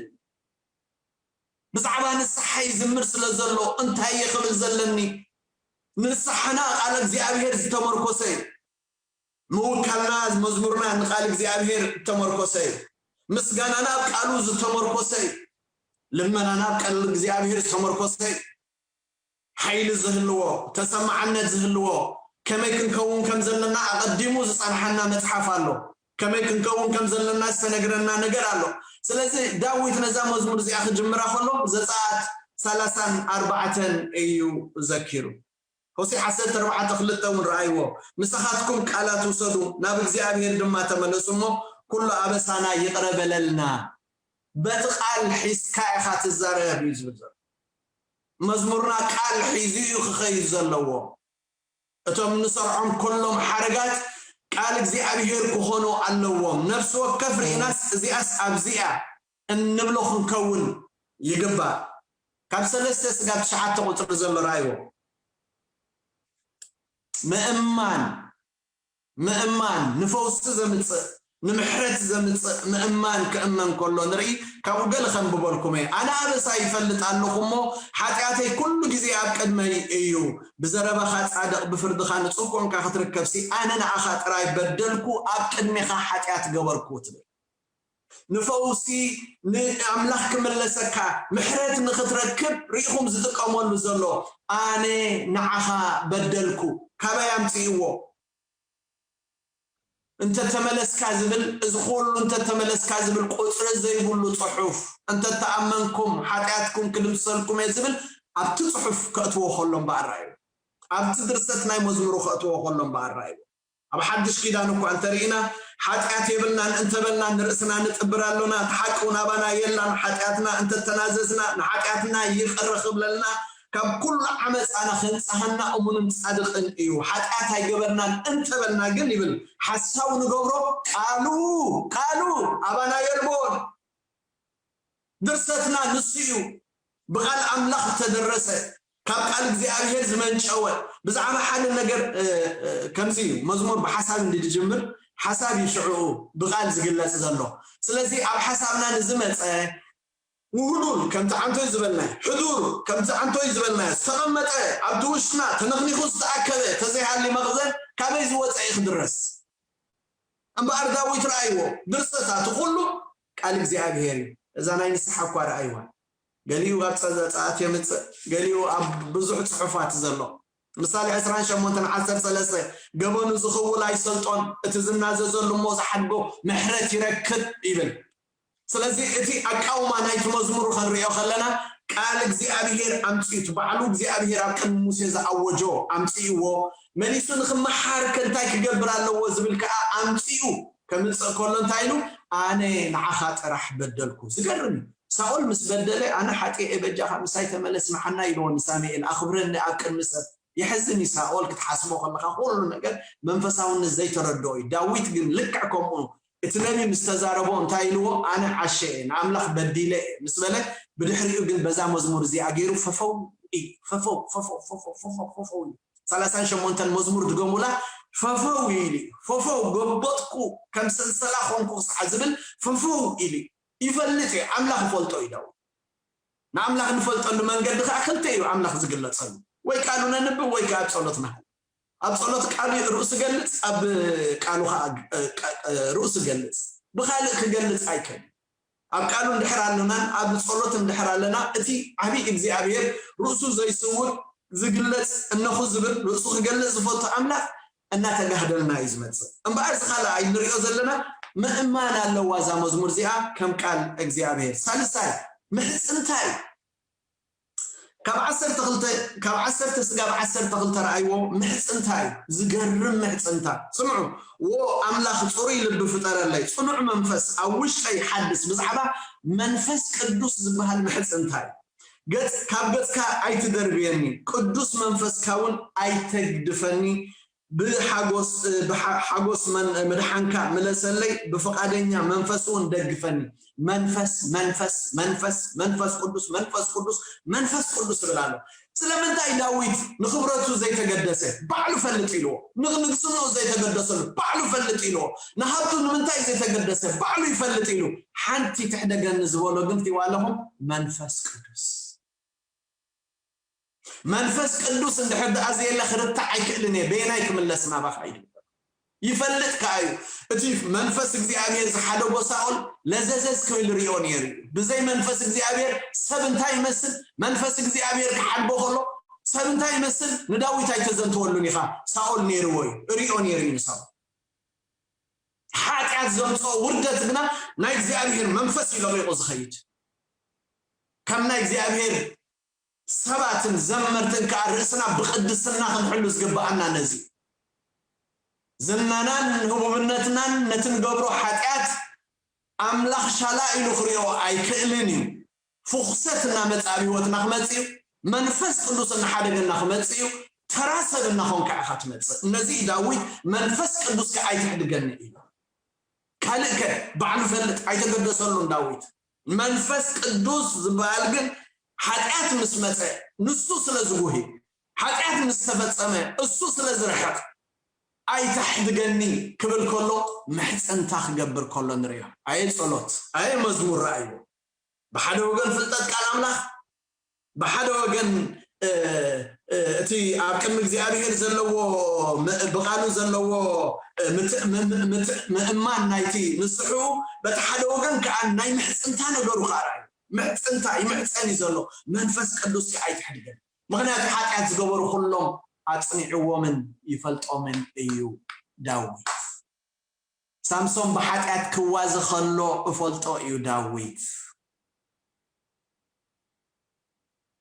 ብዛዕባ ንስሓ ይዝምር ስለ ዘሎ፣ እንታይ እየ ክብል ዘለኒ? ንስሓና ቃል እግዚኣብሔር ዝተመርኮሰ እዩ። ምውካልና፣ መዝሙርና ንቃል እግዚኣብሔር ዝተመርኮሰ እዩ። ምስጋናና ኣብ ቃሉ ዝተመርኮሰ እዩ። ልመናና ኣብ ቃል እግዚኣብሔር ዝተመርኮሰ እዩ። ሓይሊ ዝህልዎ፣ ተሰማዓነት ዝህልዎ፣ ከመይ ክንከውን ከም ዘለና ኣቐዲሙ ዝጸንሓና መጽሓፍ ኣሎ። ከመይ ክንከውን ከም ዘለና ዝተነግረና ነገር ኣሎ። ስለዚ ዳዊት ነዛ መዝሙር እዚኣ ክጅምራ ከሎ ዘጸኣት ሰላሳን ኣርባዕተን እዩ ዘኪሩ። ሆሴዕ ዓሰርተ ኣርባዕተ ክልተ እውን ረኣይዎ። "ምሳኻትኩም ቃላት ውሰዱ፣ ናብ እግዚኣብሔር ድማ ተመለሱ እሞ ኩሉ ኣበሳና ይቕረ በለልና። በቲ ቃል ሒዝካ ኢኻ ትዛረብ" እዩ ዝብል ዘሎ። መዝሙርና ቃል ሒዙ እዩ ክኸይድ ዘለዎ። እቶም እንሰርዖም ኩሎም ሓረጋት ቃል እግዚኣብሔር ክኾኑ ኣለዎም። ነፍሲ ወከፍ ርኢናስ እዚኣስ ኣብዚኣ እንብሎ ክንከውን ይግባእ። ካብ ሰለስተ ስጋብ ትሽዓተ ቁጽሪ ዘሎ ረኣይዎ። ምእማን፣ ምእማን ንፈውሲ ዘምጽእ፣ ንምሕረት ዘምጽእ ምእማን ክእመን ከሎ ንርኢ። ካብኡ ገለ ከንብበልኩም እየ። ኣነ ኣበሳ ይፈልጥ ኣለኹ እሞ፣ ሓጢኣተይ ኩሉ ግዜ ኣብ ቅድመይ እዩ። ብዘረባኻ ጻድቕ፣ ብፍርድኻ ንጹህ ኮንካ ክትርከብሲ፣ ኣነ ንዓኻ ጥራይ በደልኩ፣ ኣብ ቅድሜኻ ሓጢኣት ገበርኩ ትብል። ንፈውሲ፣ ንኣምላኽ ክምለሰካ፣ ምሕረት ንኽትረክብ ርኢኹም ዝጥቀመሉ ዘሎ፣ ኣነ ንዓኻ በደልኩ። ካበይ ኣምጽእዎ? እንተ ተመለስካ ዝብል፣ እዚ ኩሉ እንተ ተመለስካ ዝብል ቁጽሪ ዘይብሉ ጽሑፍ፣ እንተ ተኣመንኩም ሓጢኣትኩም ክድምሰልኩም እየ ዝብል ኣብቲ ጽሑፍ ከእትዎ ከሎ እምበኣር እዩ። ኣብቲ ድርሰት ናይ መዝሙሩ ከእትዎ ከሎ እምበኣር እዩ። ኣብ ሓድሽ ኪዳን እኳ እንተርኢና፣ ሓጢኣት የብልናን እንተበልና ንርእስና ንጥብር ኣሎና፣ እቲ ሓቂ እውን ኣባና የላን። ሓጢኣትና እንተተናዘዝና፣ ንሓጢኣትና ይቕረ ክብለልና፣ ካብ ኩሉ ዓመፃና ከንጽሃና እሙንን ጻድቕን እዩ። ሓጢኣት ኣይገበርናን እንተበልና ግን ይብል፣ ሓሳዊ ንገብሮ፣ ቃሉ፣ ቃሉ ኣባና የልቦን። ድርሰትና ንሱ እዩ። ብቃል ኣምላኽ ዝተደረሰ፣ ካብ ቃል እግዚኣብሔር ዝመንጨወ። ብዛዕባ ሓደ ነገር፣ እ፣ እ፣ ከምዚ እዩ። መዝሙር ብሓሳብ እንዲ ዝጅምር፣ ሓሳብ እዩ ሽዕኡ ብቃል ዝግለጽ ዘሎ። ስለዚ ኣብ ሓሳብና ንዝመጸ ውህሉል ከምቲ ዓንቶይ ዝበልናዮ፣ ሕዱር ከምቲ ዓንቶይ ዝበልናዮ፣ ዝተቐመጠ ኣብቲ ውሽጥና ተነኽኒኹ ዝተኣከበ ተዘይሃሊ መኽዘን ካበይ ዝወጸ እዩ ክድረስ? እምበኣር ዳዊት ረኣይዎ፣ ድርሰታቱ ኩሉ ቃል እግዚኣብሔር እዩ። እዛ ናይ ንስሓ እኳ ረኣይዋ። ገሊኡ ኣብ ጸ-፣ ዘጸኣት የምጽእ፣ ገሊኡ ኣብ ብዙሕ ጽሑፋት ዘሎ። ምሳሌ ዕስራን ሸሞንተን ዓሰርተ ሰለስተ፣ ገበኑ ዝኽውል ኣይሰልጦን፣ እቲ ዝናዘዘሉ እሞ ዝሓድጎ ምሕረት ይረክብ ይብል። ስለዚ እቲ ኣቃውማ ናይቲ መዝሙሩ ክንሪኦ ከለና፣ ቃል እግዚኣብሔር ኣምፅኡ፣ እቲ ባዕሉ እግዚኣብሔር ኣብ ቅድሚ ሙሴ ዝኣወጆ ኣምፅእዎ፣ መሊሱ ንክመሓር ከ እንታይ ክገብር ኣለዎ ዝብል ከዓ ኣምፅኡ ከምፅእ ከሎ እንታይ ኢሉ? ኣነ ንዓኻ ጥራሕ በደልኩ። ዝገርም እዩ። ሳኦል ምስ በደለ ኣነ ሓጢኤ በጃኻ ምሳይ ተመለስ ንዓና ኢልዎ ንሳሙኤል፣ ኣኽብረኒ ኣብ ቅድሚ ሰብ። የሕዝን እዩ። ሳኦል ክትሓስቦ ከለኻ ኩሉ ነገር መንፈሳውነት ዘይተረድኦ እዩ። ዳዊት ግን ልክዕ ከምኡ እቲ ነቢ ምስ ተዛረቦ እንታይ ኢልዎ? ኣነ ዓሸ እየ፣ ንኣምላኽ በዲለ እየ ምስ በለ፣ ብድሕሪኡ ግን በዛ መዝሙር እዚኣ ገይሩ ፈፈው እዩ። ፈፈው ፈፈው ፈፈው ፈፈው ፈፈው እዩ። ሰላሳን ሸሞንተን መዝሙር ድገሙላ። ፈፈው ኢሉ እዩ። ፈፈው ገበጥኩ፣ ከም ሰንሰላ ኮንኩ ክሳዕ ዝብል ፈፈው ኢሉ እዩ። ይፈልጥ እዩ። ኣምላኽ ይፈልጦ እዩ ዳዊት። ንኣምላኽ ንፈልጠሉ መንገዲ ከዓ ክልተ እዩ ኣምላኽ ዝግለጸሉ። ወይ ቃሉ ነንብብ ወይ ከዓ ኣብ ጸሎት ንሃል። ኣብ ጸሎት ቃሉ ርእሱ ገልጽ፣ ኣብ ቃሉ ከዓ እ፣ ቃ- እ፣ ርእሱ ገልጽ። ብኻልእ ክገልጽ ኣይከል። ኣብ ቃሉ እንድሕር ኣለናን ኣብ ጸሎት እንድሕር ኣለና፣ እቲ ዓብዪ እግዚኣብሔር ርእሱ ዘይስውር ዝግለጽ እነኹ ዝብል ርእሱ ክገልጽ ዝፈቱ ኣምላኽ እናተጋህደልና እዩ ዝመጽእ። እምበኣር እዚ ካልኣይ ንሪኦ ዘለና ምእማን ኣለዋ እዛ መዝሙር እዚኣ ከም ቃል እግዚኣብሔር። ሳልሳይ ምሕጽንታ እዩ። ካብ ዓሰርተ ክልተ ካብ ዓሰርተ ስጋብ ዓሰርተ ክልተ ረኣይዎ። ምሕጽንታ እዩ። ዝገርም ምሕጽንታ። ስምዑ። ዎ ኣምላኽ ጽሩይ ልቢ ፍጠረለይ፣ ጽኑዕ መንፈስ ኣብ ውሽጠይ ሓድስ። ብዛዕባ መንፈስ ቅዱስ ዝበሃል ምሕጽንታ እዩ። ገጽ ካብ ገጽካ ኣይትደርብየኒ፣ ቅዱስ መንፈስካ እውን ኣይተግድፈኒ። ብሓጎስ ብሓ- ሓጎስ መን ምድሓንካ ምለሰለይ፣ ብፍቓደኛ መንፈስ እውን ደግፈኒ። መንፈስ መንፈስ መንፈስ መንፈስ ቅዱስ መንፈስ ቅዱስ መንፈስ ቅዱስ ይብል ኣሎ። ስለምንታይ ዳዊት ንኽብረቱ ዘይተገደሰ? ባዕሉ ፈልጥ ኢልዎ። ንንግስንኡ ዘይተገደሰሉ ባዕሉ ፈልጥ ኢልዎ። ንሃብቱ ንምንታይ ዘይተገደሰ? ባዕሉ ይፈልጥ ኢሉ። ሓንቲ ትሕደገኒ ዝበሎ ግን ትይዋ ኣለኹም መንፈስ ቅዱስ። መንፈስ ቅዱስ እንድሕር ደኣ ዘየለ ክርታዕ ኣይክእልን እየ፣ በየናይ ክምለስ ናባኻ ኢሉ ይፈልጥ ከኣ እዩ። እቲ መንፈስ እግዚኣብሔር ዝሓደጎ ሳኦል ለዘዘዝ ክብል ሪኦ ነይሩ እዩ። ብዘይ መንፈስ እግዚኣብሔር ሰብ እንታይ ይመስል? መንፈስ እግዚኣብሔር ክሓድጎ ከሎ ሰብ እንታይ ይመስል? ንዳዊት ኣይተዘንተወሉን ኢኻ። ሳኦል ነይርዎ እዩ፣ ሪኦ ነይሩ እዩ ንሳኦል። ሓጢኣት ዘምፅኦ ውርደት ግና ናይ እግዚኣብሔር መንፈስ እዩ ለቒቑ ዝኸይድ። ከም ናይ እግዚኣብሔር ሰባትን ዘመርትን ከዓ ርእስና ብቅድስና ክንሕሉ ዝግብኣና ነዚ እዩ። ዝናናን ህቡብነትናን ነቲ ንገብሮ ሓጢኣት ኣምላኽ ሻላ ኢሉ ክሪኦ ኣይክእልን እዩ። ፍኹሰት እናመፅእ ኣብ ህይወትና ክመፅእ እዩ። መንፈስ ቅዱስ እናሓደገና ክመፅእ እዩ። ተራ ሰብ እናኾንካ ኢኻ ትመፅእ። ነዚ እዩ ዳዊት መንፈስ ቅዱስ ከዓ ኣይትሕድገኒ ኢሉ። ካልእ ከ ባዕሉ ፈልጥ ኣይተገደሰሉን ዳዊት። መንፈስ ቅዱስ ዝበሃል ግን ሓጢኣት ምስ መፀ ንሱ ስለ ዝጉሂ፣ ሓጢኣት ምስ ተፈፀመ እሱ ስለ ዝርሕቕ ኣይተሕድገኒ ክብል ከሎ ምሕፅንታ ክገብር ከሎ ንሪኦ። ኣየ ጸሎት፣ ኣየ መዝሙር ረኣይዎ። ብሓደ ወገን ፍልጠት ቃል ኣምላኽ፣ ብሓደ ወገን እ፣ እ፣ እቲ ኣብ ቅድሚ እግዚኣብሔር ዘለዎ ም- ብቃሉ ዘለዎ እ፣ ምት- ም- ም- ምት- ምእማን ናይቲ ንስሑ፣ በቲ ሓደ ወገን ከዓ ናይ ምሕፅንታ ነገሩ ከዓ ረኣዩ። ምሕፅንታ ይምሕፀን እዩ ዘሎ። መንፈስ ቅዱስ ከዓ ኣይትሕድገን። ምኽንያቱ ሓጢኣት ዝገበሩ ኩሎም ኣፅኒዕዎምን ይፈልጦምን እዩ ዳዊት። ሳምሶን ብሓጢኣት ክዋዘ ከሎ እፈልጦ እዩ ዳዊት።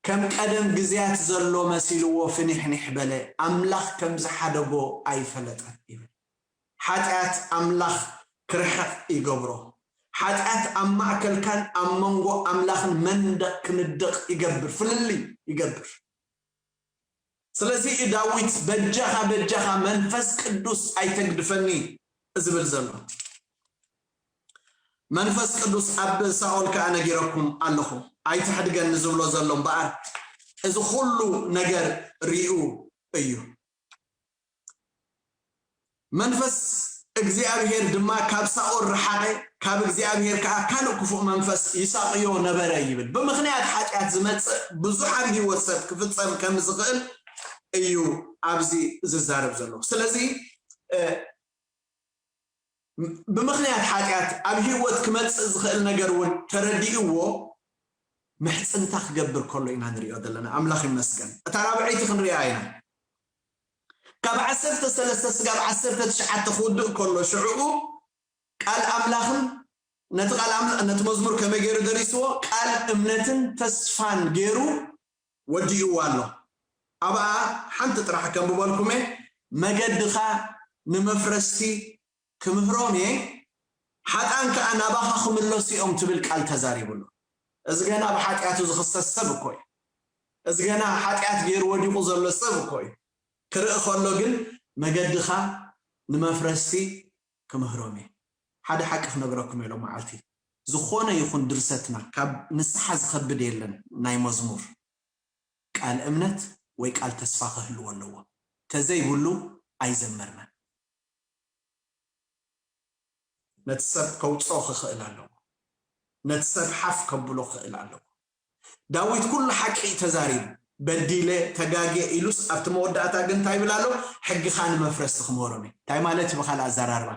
ከም ቀደም ግዜያት ዘሎ መሲልዎ ፍኒሕኒሕ በለ፣ ኣምላኽ ከም ዝሓደጎ ኣይፈለጠን ይብል። ሓጢኣት ኣምላኽ ክርሕቕ ይገብሮ። ሓጢኣት ኣብ ማእከልካን ኣብ መንጎ ኣምላኽን መንደቕ ክንድቕ ይገብር፣ ፍልልይ ይገብር። ስለዚ እዩ ዳዊት በጃኻ በጃኻ መንፈስ ቅዱስ ኣይተግድፈኒ ዝብል ዘሎ። መንፈስ ቅዱስ ኣብ ሳኦል ከኣ ነጊረኩም ኣለኹ ኣይትሕድገኒ ዝብሎ ዘሎ እምበኣር እዚ ኩሉ ነገር ሪኡ እዩ። መንፈስ እግዚኣብሔር ድማ ካብ ሳኦል ረሓቐ፣ ካብ እግዚኣብሔር ከኣ ካልእ ክፉእ መንፈስ ይሳቕዮ ነበረ ይብል። ብምኽንያት ሓጢኣት ዝመጽእ ብዙሕ ኣብ ህይወት ሰብ ክፍጸም ከም ዝኽእል እዩ ኣብዚ ዝዛረብ ዘሎ። ስለዚ እ፣ ብምኽንያት ሓጢኣት ኣብ ህይወት ክመጽእ ዝኽእል ነገር እውን ተረዲእዎ ምሕጽንታ ክገብር ከሎ ኢና ንሪኦ ዘለና። ኣምላኽ ይመስገን። እታ ራብዐይቲ ክንሪኣ ኢና። ካብ ዓሰርተ ሰለስተ ስጋብ ዓሰርተ ትሽዓተ ክውድእ ከሎ ሽዕኡ ቃል ኣምላኽን ነቲ ቃል ኣምላኽ ነቲ መዝሙር ከመይ ገይሩ ደሪስዎ? ቃል እምነትን ተስፋን ገይሩ ወዲእዋ ኣሎ። ኣብኣ ሓንቲ ጥራሕ ከንብበልኩም እየ። መገድኻ ንመፍረስቲ ክምህሮም እየ፣ ሓጣን ከኣ ናባኻ ክምለሱ እዮም ትብል ቃል ተዛሪቡ ኣሎ። እዚ ገና ብሓጢኣቱ ዝኽሰስ ሰብ እኮ እዩ። እዚ ገና ሓጢኣት ገይሩ ወዲቑ ዘሎ ሰብ እኮ እዩ። ክርኢ ከሎ ግን መገድኻ ንመፍረስቲ ክምህሮም እየ። ሓደ ሓቂ ክነግረኩም እየ ሎም መዓልቲ። ዝኾነ ይኹን ድርሰትና ካብ ንስሓ ዝኸብድ የለን። ናይ መዝሙር ቃል እምነት ወይ ቃል ተስፋ ክህልዎ ኣለዎ። ተዘይብሉ ኣይዘመርናን። ነቲ ሰብ ከውፅኦ ክኽእል ኣለዎ። ነቲ ሰብ ሓፍ ከብሎ ክኽእል ኣለዎ። ዳዊት ኩሉ ሓቂ እዩ ተዛሪቡ። በዲለ ተጋግየ ኢሉስ ኣብቲ መወዳእታ ግን እንታይ ይብል ኣሎ? ሕግኻ ንመፍረስቲ ክምህሮም እየ። እንታይ ማለት እዩ? ብኻልእ ኣዘራርባ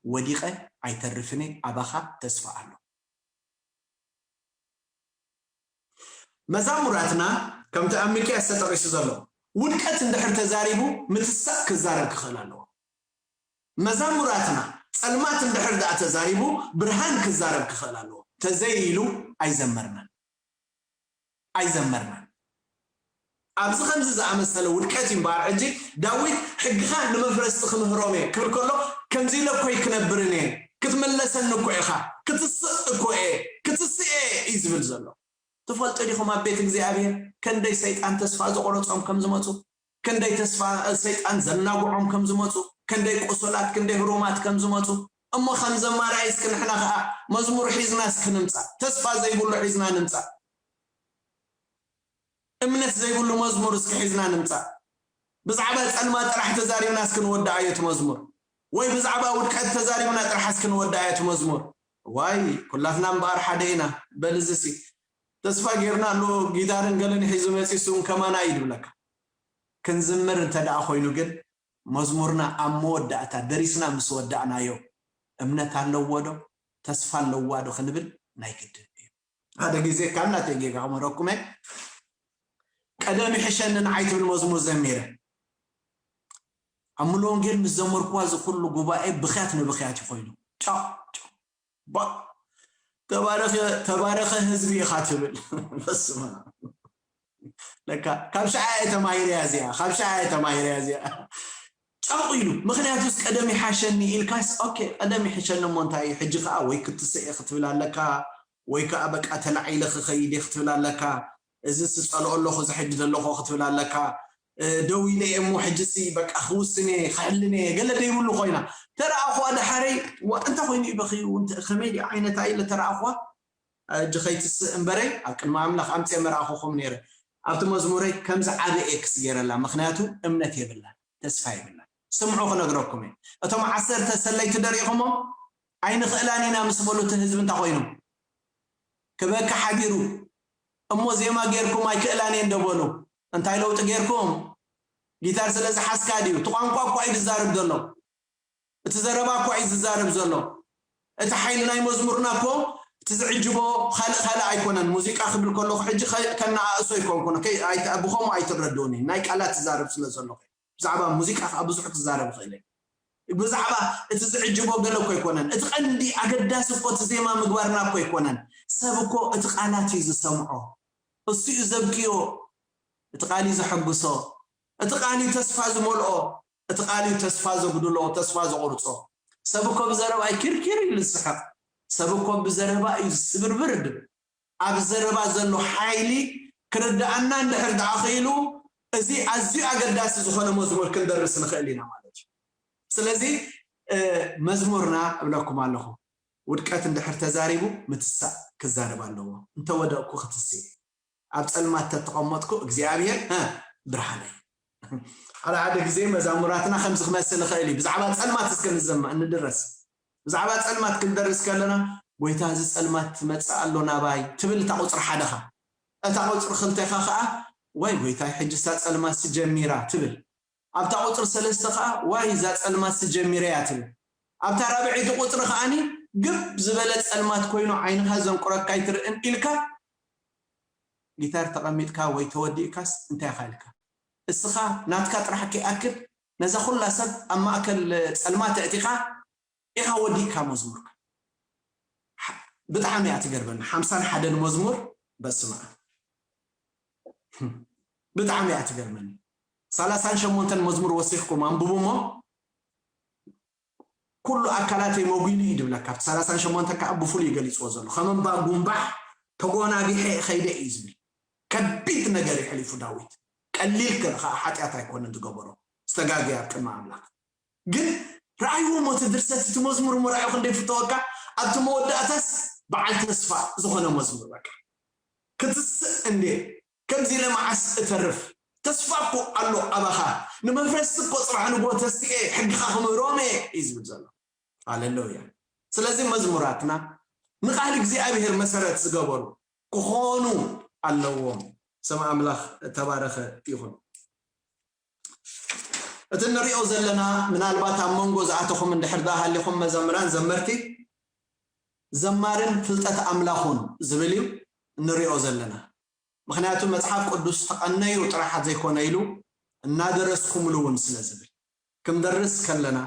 ወዲቐ ኣይተርፍን እየ፣ ኣባኻ ተስፋ ኣሎ። መዛሙራትና ከምቲ ኣብ ሚክያስ ተጠቒሱ ዘሎ ውድቀት እንድሕር ተዛሪቡ ምትሳእ ክዛረብ ክኽእል ኣለዎ። መዛሙራትና ጸልማት እንድሕር ደኣ ተዛሪቡ ብርሃን ክዛረብ ክኽእል ኣለዎ። ተዘይ ኢሉ ኣይዘመርናን ኣይዘመርናን። ኣብዚ ከምዚ ዝኣመሰለ ውድቀት እዩ እምበኣር ሕጂ ዳዊት ሕግኻ ንመፍረስቲ ክምህሮም እየ ክብል ከሎ ከምዚ ኢለ እኮ ኣይክነብርን እየ፣ ክትምለሰኒ እኮ ኢኻ፣ ክትስእ እኮ እየ፣ ክትስእ እየ እዩ ዝብል ዘሎ። ትፈልጡ ዲኹም ኣብ ቤት እግዚኣብሔር ከንደይ ሰይጣን ተስፋ ዝቆረጾም ከም ዝመጹ፣ ከንደይ ተስፋ ሰይጣን ዘናግዖም ከም ዝመጹ፣ ከንደይ ቁሱላት፣ ክንደይ ህሩማት ከም ዝመጹ። እሞ ከም ዘማራይ እስኪ ንሕና ኸኣ መዝሙር ሒዝና እስኪ ንምጻእ፣ ተስፋ ዘይብሉ ሒዝና ንምጻእ፣ እምነት ዘይብሉ መዝሙር እስኪ ሒዝና ንምጻእ። ብዛዕባ ጸልማት ጥራሕ ተዛሪብና እስኪ ንወድኣዮ እቲ መዝሙር፣ ወይ ብዛዕባ ውድቀት ተዛሪብና ጥራሕ እስኪ ንወድኣዮ እቲ መዝሙር። ዋይ ኩላትና እምበኣር ሓደ ኢና። በል እዚሲ ተስፋ ጌርና ኣሎ ጊታርን ገለን ሒዙ መጺሱ እውን ከማና እዩ ድብለካ። ክንዝምር እንተ ደኣ ኮይኑ ግን መዝሙርና ኣብ መወዳእታ ደሪስና ምስ ወዳእናዮ እምነት ኣለዎ ዶ ተስፋ ኣለዋ ዶ ክንብል ናይ ግድን እዩ። ሓደ ግዜ ካብ ናተይ ጌጋ ክምህረኩም እየ። ቀደም ይሕሸኒ ንዓይ ትብል መዝሙር ዘሚረ ኣብ ሙሉ ወንጌል ምስ ዘመርኩዋ እዚ ኩሉ ጉባኤ ብኽያት ንብኽያት እዩ ኮይኑ። ጫው ጫው ባ ተባረኸ ተባረኸ ህዝቢ ኢኻ ትብል። በስመ ኣብ። ለካ ካብ ሸዓ እየ ተማሂረያ እዚኣ፣ ካብ ሸዓ እየ ተማሂረያ እዚኣ። ጫው ኢሉ ምኽንያቱስ ቀደም ይሓሸኒ ኢልካስ ኦኬ ቀደም ይሕሸኒ እሞ እንታይ እዩ ሕጂ ከዓ ወይ ክትስእ ክትብል ኣለካ ወይ ከዓ በቃ ተላዒለ ክኸይድ እየ ክትብል ኣለካ። እዚ ስፀልኦ ኣለኹ እዚ ሕጂ ዘለኹ ክትብል ኣለካ። ደው ኢለ እየ እሞ ሕጂሲ በቃ ክውስን እየ ክሕልን እየ ገለ ደይብሉ ኮይና ተረኣኹዋ ደሓረይ እንታይ ኮይኑ እዩ በኽዩ ከመይ ዲ ዓይነታ ኢለ ተረኣኹዋ። ሕጂ ከይትስእ እምበረይ ኣብ ቅድሚ ኣምላኽ ኣምፅየ መርኣኹኹም ነይረ። ኣብቲ መዝሙረይ ከምዚ ዓበ ኤክስ ገይረላ ምክንያቱ እምነት የብላ ተስፋ የብላ። ስምዑ ክነግረኩም እየ። እቶም ዓሰርተ ሰለይቲ ደሪኹሞ ኣይንኽእላን ኢና ምስ በሉ እቲ ህዝቢ እንታይ ኮይኑ ክበኪ ሓዲሩ እሞ ዜማ ጌርኩም ኣይክእላን እየ እንደበሉ እንታይ ለውጢ ጌርኩም? ጊታር ስለ ዝሓዝካ ድዩ? እቲ ቋንቋ እኳ እዩ ዝዛረብ ዘሎ። እቲ ዘረባ እኳ እዩ ዝዛረብ ዘሎ። እቲ ሓይሊ ናይ መዝሙርና እኮ እቲ ዝዕጅቦ ካልእ ካልእ ኣይኮነን። ሙዚቃ ክብል ከለኹ ሕጂ ከ- ከነኣእሶ ኣይኮንኩን። ከይ- ኣይተ- ብኸምኡ ኣይትረድኡኒ። ናይ ቃላት ትዛረብ ስለ ዘለኹ። ብዛዕባ ሙዚቃ ከዓ ብዙሕ ክዛረብ ይኽእል እየ። ብዛዕባ እቲ ዝዕጅቦ ገለ እኮ ኣይኮነን። እቲ ቀንዲ ኣገዳሲ እኮ እቲ ዜማ ምግባርና እኮ ኣይኮነን። ሰብ እኮ እቲ ቃላት እዩ ዝሰምዖ። እሱ እዩ ዘብክዮ። እቲ ቃል እዩ ዘሐጉሶ። እቲ ቃል እዩ ተስፋ ዝመልኦ። እቲ ቃል እዩ ተስፋ ዘጉድሎ፣ ተስፋ ዘቑርጾ። ሰብ እኮ ብዘረባ እዩ ኪርኪር ኢሉ ዝስሕቕ። ሰብ እኮ ብዘረባ እዩ ዝስብርብር ድብል። ኣብ ዘረባ ዘሎ ሓይሊ ክርድኣና እንድሕር ደኣ ኽኢሉ እዚ ኣዝዩ ኣገዳሲ ዝኾነ መዝሙር ክንደርስ ንኽእል ኢና ማለት እዩ። ስለዚ እ፣ መዝሙርና እብለኩም ኣለኹ ውድቀት እንድሕር ተዛሪቡ ምትሳእ ክዛረብ ኣለዎ። እንተወደቕኩ ክትስእ ኣብ ጸልማት ተተቐመጥኩ እግዚኣብሔር እ፣ ብርሃነይ ሓደ ሓደ ግዜ መዛሙራትና ከምዚ ክመስል ይኽእል እዩ። ብዛዕባ ጸልማት እስከ ንዘማ እንድረስ ብዛዕባ ጸልማት ክንደርስ ከለና ጎይታ እዚ ጸልማት ትመጽእ ኣሎ ናባይ ትብል እታ ቁጽሪ ሓደኻ። እታ ቁጽሪ ክልተኻ ኸዓ ዋይ ጎይታይ ሕጂ እሳ ጸልማት ጀሚራ ትብል። ኣብታ ቁጽሪ ሰለስተ ኸዓ ዋይ እዛ ጸልማት ጀሚረ እያ ትብል። ኣብታ ራብዐይቲ ቁጽሪ ኸዓኒ ግብ ዝበለ ጸልማት ኮይኑ ዓይንኻ ዘንቁረካ ኣይትርእን ኢልካ ጊታር ተቐሚጥካ ወይ ተወዲእካስ እንታይ ኢኻ ኢልካ እስኻ ናትካ ጥራሕ ከይኣክል ነዛ ኩላ ሰብ ኣብ ማእከል ጸልማት ኣእቲኻ ኢኻ ወዲእካ መዝሙርካ። ሓ- ብጣዕሚ እያ ትገርመኒ። ሓምሳን ሓደን መዝሙር፣ በስመ ኣብ፣ ብጣዕሚ እያ ትገርመኒ። ሰላሳን ሸሞንተን መዝሙር ወሲኽኩም ኣንብቡ እሞ፣ ኩሉ ኣካላተይ መጒኑ እዩ ድብለካ። ኣብቲ ሰላሳን ሸሞንተ ከዓ ብፍሉይ ገሊፅዎ ዘሎ፣ ከም እምባ ጉንባሕ ተጎናጊሐ ከይደ እዩ ዝብል። ከቢድ ነገር የሕሊፉ ዳዊት። ቀሊል ከ- ከዓ ሓጢኣት ኣይኮነን ዝገበሮ፣ ዝተጋገየ ኣብ ቅድሚ ኣምላኽ። ግን ረኣይዎ ሞ እቲ ድርሰት፣ እቲ መዝሙር ሞ ረኣዩ ክንደይ ፍተወካ። ኣብቲ መወዳእታስ በዓል ተስፋ ዝኾነ መዝሙር፣ በቃ ክትስእ እንዴ፣ ከምዚ ኢለ መዓስ እተርፍ? ተስፋ እኮ ኣሎ ኣባኻ። ንመፍረስቲ እኮ ጽባሕ ንግሆ ተስኤ፣ ሕግኻ ክምህሮም እየ እዩ ዝብል ዘሎ። ሃሌሉያ። ስለዚ መዝሙራትና ንቃል እግዚኣብሔር መሰረት ዝገበሩ ክኾኑ ኣለዎም። ስም ኣምላኽ ተባረኸ ይኹን። እቲ እንሪኦ ዘለና፣ ምናልባት ኣብ መንጎ ዝኣተኹም እንድሕር ደኣ ሃሊኹም፣ መዘምራን ዘመርቲ፣ ዘማርን ፍልጠት ኣምላኹን ዝብል እዩ እንሪኦ ዘለና። ምኽንያቱ መጽሓፍ ቅዱስ ተቐነዩ ጥራሓት ዘይኮነ ኢሉ፣ እናደረስኩምሉ እውን ስለ ዝብል፣ ክንደርስ ከለና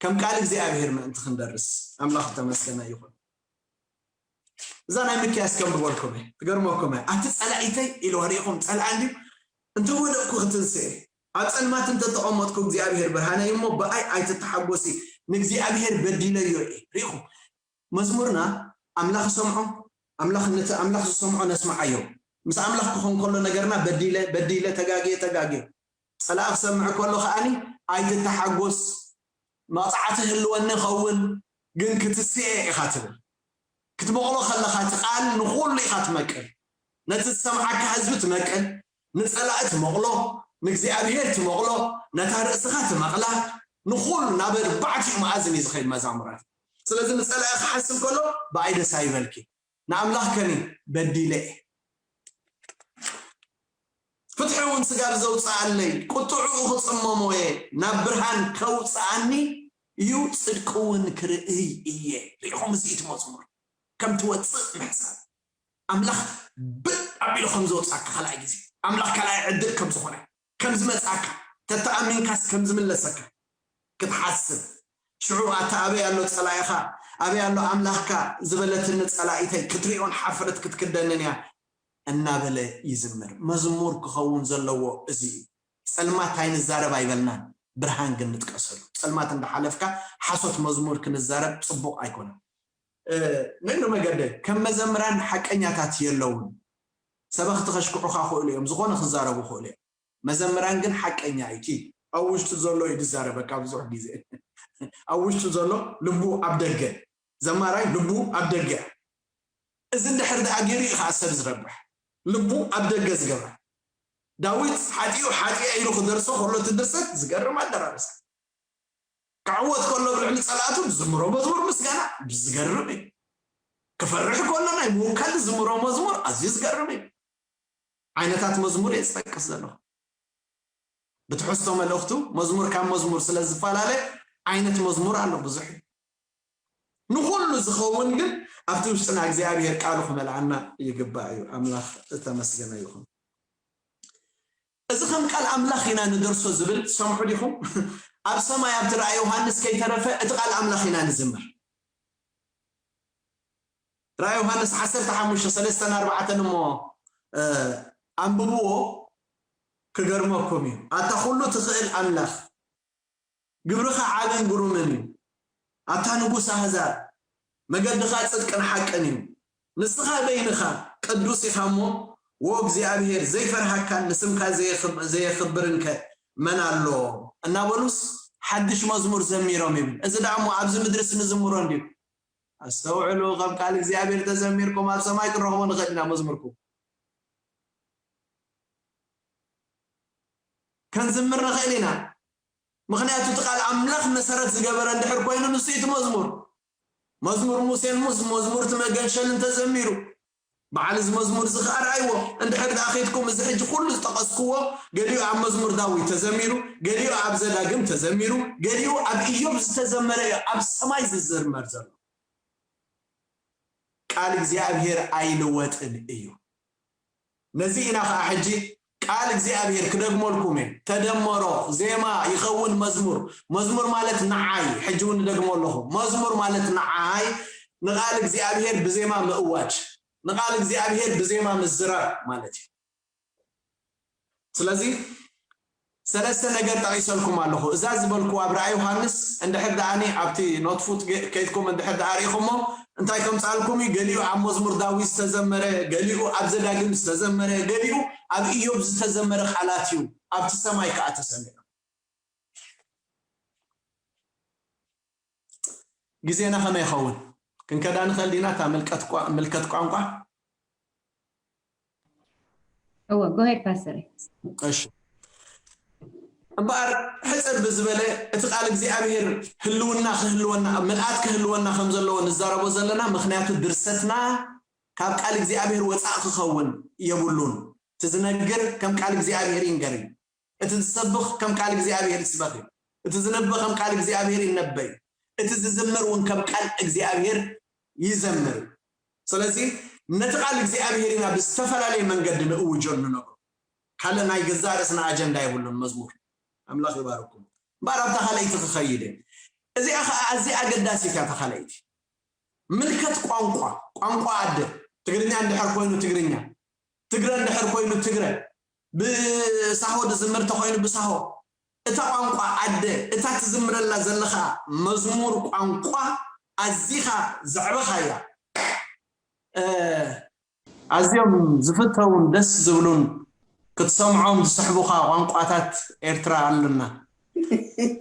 ከም ቃል እግዚኣብሔር ምእንቲ ክንደርስ፣ ኣምላኽ ተመስገነ ይኹን። እዛ ናይ ሚክያስ ከም ዝበልኩም እየ፣ ትገርመኩም እየ። ኣቲ ጸላኢተይ ኢሉ፣ ሪኢኹም፣ ጸላኢ እንድዩ፣ እንተ ወደቅኩ ክትንስእ እየ፣ ኣብ ጸልማት እንተ ተቐመጥኩ እግዚኣብሔር ብርሃነይ እሞ፣ ብኣይ ኣይትተሓጎሲ፣ ንእግዚኣብሔር በዲለዮ እየ። ሪኢኹም፣ መዝሙርና ኣምላኽ ይሰምዖ፣ ኣምላኽ ነቲ ኣምላኽ ዝሰምዖ ነስምዓዮ። ምስ ኣምላኽ ክኾን ከሎ ነገርና በዲለ፣ በዲለ፣ ተጋግየ፣ ተጋግየ። ጸላኢ ክሰምዕ ከሎ ከኣኒ ኣይትተሓጎስ፣ መቕጻዕቲ ህልወኒ ኸውን፣ ግን ክትስኤ ኢኻ ትብል። ክትመቕሎ ከለኻ እቲ ቃል ንኹሉ ኢኻ ትመቅል። ነቲ ዝሰምዓካ ህዝቢ ትመቅል፣ ንጸላኢ ትመቕሎ፣ ንእግዚኣብሔር ትመቕሎ፣ ነታ ርእስኻ ትመቕላ፣ ንኹሉ ናብ ኣርባዕቲኡ መኣዝን እዩ ዝኸይድ መዛሙራት። ስለዚ ንጸላኢ ክሓስብ ከሎ ብኣይ ደስ ኣይበልኪ። ንኣምላኽ ከኒ በዲለ እየ። ፍትሒ እውን ስጋብ ዘውፅኣለይ ቁጥዕኡ ክፅመሞ እየ። ናብ ብርሃን ከውፅኣኒ እዩ፣ ፅድቂ እውን ክርእይ እየ። ሪኢኹም፣ እዚ እቲ መዝሙር ከም ትወፅእ ምሕሳብ። ኣምላኽ ብጥ ኣቢሉ ከም ዘውፅኣካ ካልኣይ ግዜ፣ ኣምላኽ ካልኣይ ዕድል ከም ዝኾነ፣ ከም ዝመፅኣካ፣ ተተኣሚንካስ ከም ዝምለሰካ ክትሓስብ። ሽዑ ኣታ ኣበይ ኣሎ ጸላኢኻ፣ ኣበይ ኣሎ ኣምላኽካ ዝበለትኒ ጸላኢተይ፣ ክትሪኦን ሓፍረት ክትክደንን እያ እናበለ ይዝምር። መዝሙር ክኸውን ዘለዎ እዚ እዩ። ጸልማት ኣይንዛረብ ኣይበልናን፣ ብርሃን ግን ንጥቀሰሉ። ጸልማት እንዳሓለፍካ ሓሶት መዝሙር ክንዛረብ ጽቡቕ ኣይኮነን። ነግሪ መገደይ፣ ከም መዘምራን ሓቀኛታት የለውን። ሰበኽቲ ከሽክዑኻ ክእሉ እዮም፣ ዝኾነ ክዛረቡ ክእሉ እዮም። መዘምራን ግን ሓቀኛ እዩ። እቲ ኣብ ውሽጡ ዘሎ እዩ ዝዛረበካ ብዙሕ ግዜ። ኣብ ውሽጡ ዘሎ፣ ልቡ ኣብ ደገ። ዘማራይ ልቡ ኣብ ደገ። እዚ እንድሕር ደኣ ገይሩ እዩ ከዓ ሰብ ዝረብሕ። ልቡ ኣብ ደገ ዝገብራ። ዳዊት ሓጢኡ ሓጢኣ ኢሉ ክደርሶ ከሎ እቲ ድርሰት ዝገርም ኣደራርሳ። ክዕወት ከሎ ብልዕሊ ጸላእቱ ዝዝምሮ መዝሙር ምስጋና ዝገርም እዩ። ክፈርሕ ከሎ ናይ ምውካል ዝዝምሮ መዝሙር ኣዝዩ ዝገርም እዩ። ዓይነታት መዝሙር እየ ዝጠቅስ ዘለኹ። ብትሕዝቶ መልእኽቱ መዝሙር ካብ መዝሙር ስለ ዝፈላለ ዓይነት መዝሙር ኣሎ ብዙሕ እዩ። ንኹሉ ዝኸውን ግን ኣብቲ ውሽጥና እግዚኣብሔር ቃሉ ክመልኣና ይግባእ እዩ። ኣምላኽ እተመስገነ ይኹን። እዚ ከም ቃል ኣምላኽ ኢና ንደርሶ ዝብል ትሰምዑ ዲኹም? ኣብ ሰማይ ኣብቲ ራእይ ዮሃንስ ከይተረፈ እቲ ቃል ኣምላኽ ኢና ንዝምር። ራእይ ዮሃንስ ዓሰርተ ሓሙሽተ ሰለስተን ኣርባዕተን እሞ፣ እ፣ ኣንብብዎ፣ ክገርመኩም እዩ። ኣታ ኩሉ ትኽእል ኣምላኽ፣ ግብርኻ ዓብን ግሩምን እዩ። ኣታ ንጉስ ኣህዛብ፣ መገድኻ ጽድቅን ሓቅን እዩ። ንስኻ በይንኻ ቅዱስ ኢኻ እሞ፣ ወ እግዚኣብሔር፣ ዘይፈርሃካን ንስምካ ዘየኽብ-፣ ዘየኽብርን ከ መን ኣሎ? እናበሉስ ሓድሽ መዝሙር ዘሚሮም ይብል። እዚ ደኣ እሞ ኣብዚ ምድርስ ንዝምሮ እንድዩ። ኣስተውዕሉ፣ ከም ቃል እግዚኣብሔር ተዘሚርኩም ኣብ ሰማይ ክንረኽቦ ንኽእል ኢና መዝሙርኩም። ከንዝምር ንኽእል ኢና። ምኽንያቱ እቲ ቃል ኣምላኽ መሰረት ዝገበረ እንድሕር ኮይኑ ንሱ እዩ እቲ መዝሙር። መዝሙር ሙሴን ሙስ-፣ መዝሙር እቲ መገንሸልን ተዘሚሩ። በዓል እዚ መዝሙር እዚ ኸዓ ረኣይዎ። እንድሕር ደኣ ኸይድኩም እዚ ሕጂ ኩሉ ዝጠቐስክዎ፣ ገሊኡ ኣብ መዝሙር ዳዊት ተዘሚሩ፣ ገሊኡ ኣብ ዘዳግም ተዘሚሩ፣ ገሊኡ ኣብ ኢዮብ ዝተዘመረ እዩ ኣብ ሰማይ ዝዝመር ዘሎ። ቃል እግዚኣብሔር ኣይልወጥን እዩ። ነዚ ኢና ኸዓ ሕጂ ቃል እግዚኣብሔር ክደግመልኩም እየ። ተደመሮ ዜማ ይኸውን መዝሙር። መዝሙር ማለት ንዓይ፣ ሕጂ እውን እደግሞ ኣለኹ። መዝሙር ማለት ንዓይ ንቃል እግዚኣብሔር ብዜማ ምእዋጅ፣ ንቃል እግዚኣብሔር ብዜማ ምዝራብ ማለት እዩ። ስለዚ ሰለስተ ነገር ጠቒሰልኩም ኣለኹ። እዛ ዝበልኩዋ ኣብ ራእይ ዮሃንስ እንድሕር ደኣኒ ኣብቲ ኖትፉት ገ- ከይድኩም እንድሕር ደኣ ርኢኹሞ እንታይ ከምጻልኩም እዩ? ገሊኡ ኣብ መዝሙር ዳዊት ዝተዘመረ፣ ገሊኡ ኣብ ዘዳግም ዝተዘመረ፣ ገሊኡ ኣብ ኢዮብ ዝተዘመረ ቃላት እዩ ኣብቲ ሰማይ ከኣ ተሰሚዑ። ግዜና ከመይ ይኸውን? ክንከዳ ንኽእል ዲና? እታ ምልቀት ቋ- ምልከት ቋንቋ እወ ጎሄድ ፓስተር። እሺ እምበኣር ሕፅር ብዝበለ እቲ ቃል እግዚኣብሔር ህልውና ክህልወና ምልኣት ክህልወና ከም ዘለዎ ንዛረቦ ዘለና። ምክንያቱ ድርሰትና ካብ ቃል እግዚኣብሔር ወፃእ ክኸውን የብሉን። እቲ ዝነግር ከም ቃል እግዚኣብሔር ይንገር እዩ። እቲ ዝሰብኽ ከም ቃል እግዚኣብሔር ይስበኽ እዩ። እቲ ዝነብእ ከም ቃል እግዚኣብሔር ይነበይ እዩ። እቲ ዝዝምር እውን ከም ቃል እግዚኣብሔር ይዘምር እዩ። ስለዚ ነቲ ቃል እግዚኣብሔር ኢና ብዝተፈላለየ መንገዲ ንእውጆ ንነግሮ። ካልእ ናይ ገዛእ ርእስና ኣጀንዳ የብሉን መዝሙር። ኣምላኽ ይባርኩም። እምበኣር ኣብታ ካልኣይቲ ክኸይድ እየ። እዚኣ ከዓ ኣዝያ ኣገዳሲት እያ። እታ ካልኣይቲ ምልከት ቋንቋ፣ ቋንቋ ኣደ። ትግርኛ እንድሕር ኮይኑ ትግርኛ፣ ትግረ እንድሕር ኮይኑ ትግረ፣ ብሳሆ ዝዝምር ተኮይኑ ብሳሆ። እታ ቋንቋ ኣደ፣ እታ ትዝምረላ ዘለኻ መዝሙር ቋንቋ ኣዚኻ ዘዕበኻያ ኣዝዮም ዝፍተውን ደስ ዝብሉን ክትሰምዖም ዝስሕቡኻ ቋንቋታት ኤርትራ ኣሉና።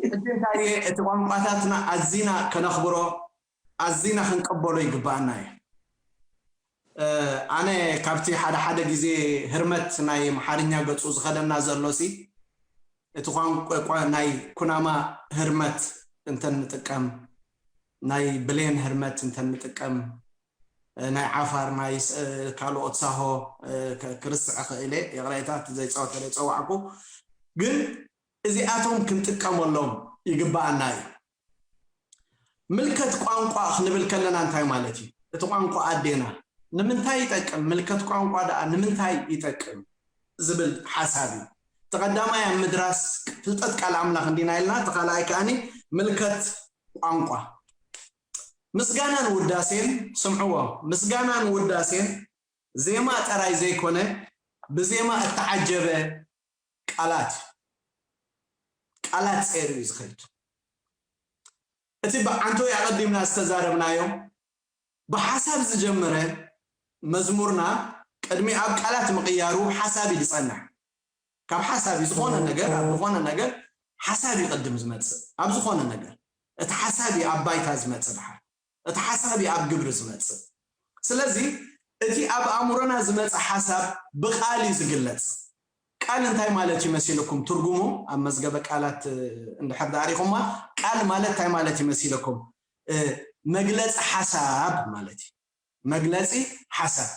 ሕጂ እንታይ እቲ ቋንቋታትና ኣዚና ከነኽብሮ ኣዚና ክንቀበሎ ይግባኣና እዩ። ኣነ ካብቲ ሓደ ሓደ ግዜ ህርመት ናይ ኣምሓርኛ ገፁ ዝኸደና ዘሎ ሲ እቲ ቋንቋ ናይ ኩናማ ህርመት እንተንጥቀም ናይ ብሌን ህርመት እንተንጥቀም ናይ ዓፋር ናይ ካልኦት ሳሆ ክርስዕ ክእለ ይቕሬታ ዘይፀወተ ዘይፀዋዕኩ ግን እዚኣቶም ክንጥቀመሎም ይግባኣና እዩ። ምልከት ቋንቋ ክንብል ከለና እንታይ ማለት እዩ? እቲ ቋንቋ ኣዴና ንምንታይ ይጠቅም? ምልከት ቋንቋ ደኣ ንምንታይ ይጠቅም ዝብል ሓሳብ እዩ። እቲ ቀዳማይ ኣብ ምድራስ ፍልጠት ቃል ኣምላኽ እንዲና ኢልና፣ እቲ ካልኣይ ከኣኒ ምልከት ቋንቋ። ምስጋናን ውዳሴን ስምዕዎ። ምስጋናን ውዳሴን ዜማ ጥራይ ዘይኮነ ብዜማ እተዓጀበ ቃላት ቃላት ጸይሩ እዩ ዝኸይድ። እቲ ብዓንተወይ ኣቐዲምና ዝተዛረብናዮ ብሓሳብ ዝጀመረ መዝሙርና ቅድሚ ኣብ ቃላት ምቕያሩ ሓሳብ እዩ ዝጸንሕ። ካብ ሓሳብ እዩ ዝኾነ ነገር ኣብ ዝኾነ ነገር ሓሳብ እዩ ቅድም ዝመጽእ ኣብ ዝኾነ ነገር እቲ ሓሳብ እዩ ኣብ ባይታ ዝመጽእ ድሓር እቲ ሓሳብ እዩ ኣብ ግብሪ ዝመጽእ። ስለዚ እቲ ኣብ ኣእምሮና ዝመጽእ ሓሳብ ብቃል እዩ ዝግለጽ። ቃል እንታይ ማለት እዩ መሲልኩም? ትርጉሙ ኣብ መዝገበ ቃላት እንድሕር ዳሪኹማ ቃል ማለት እንታይ ማለት እዩ መሲልኩም? መግለጺ ሓሳብ ማለት እዩ። መግለጺ ሓሳብ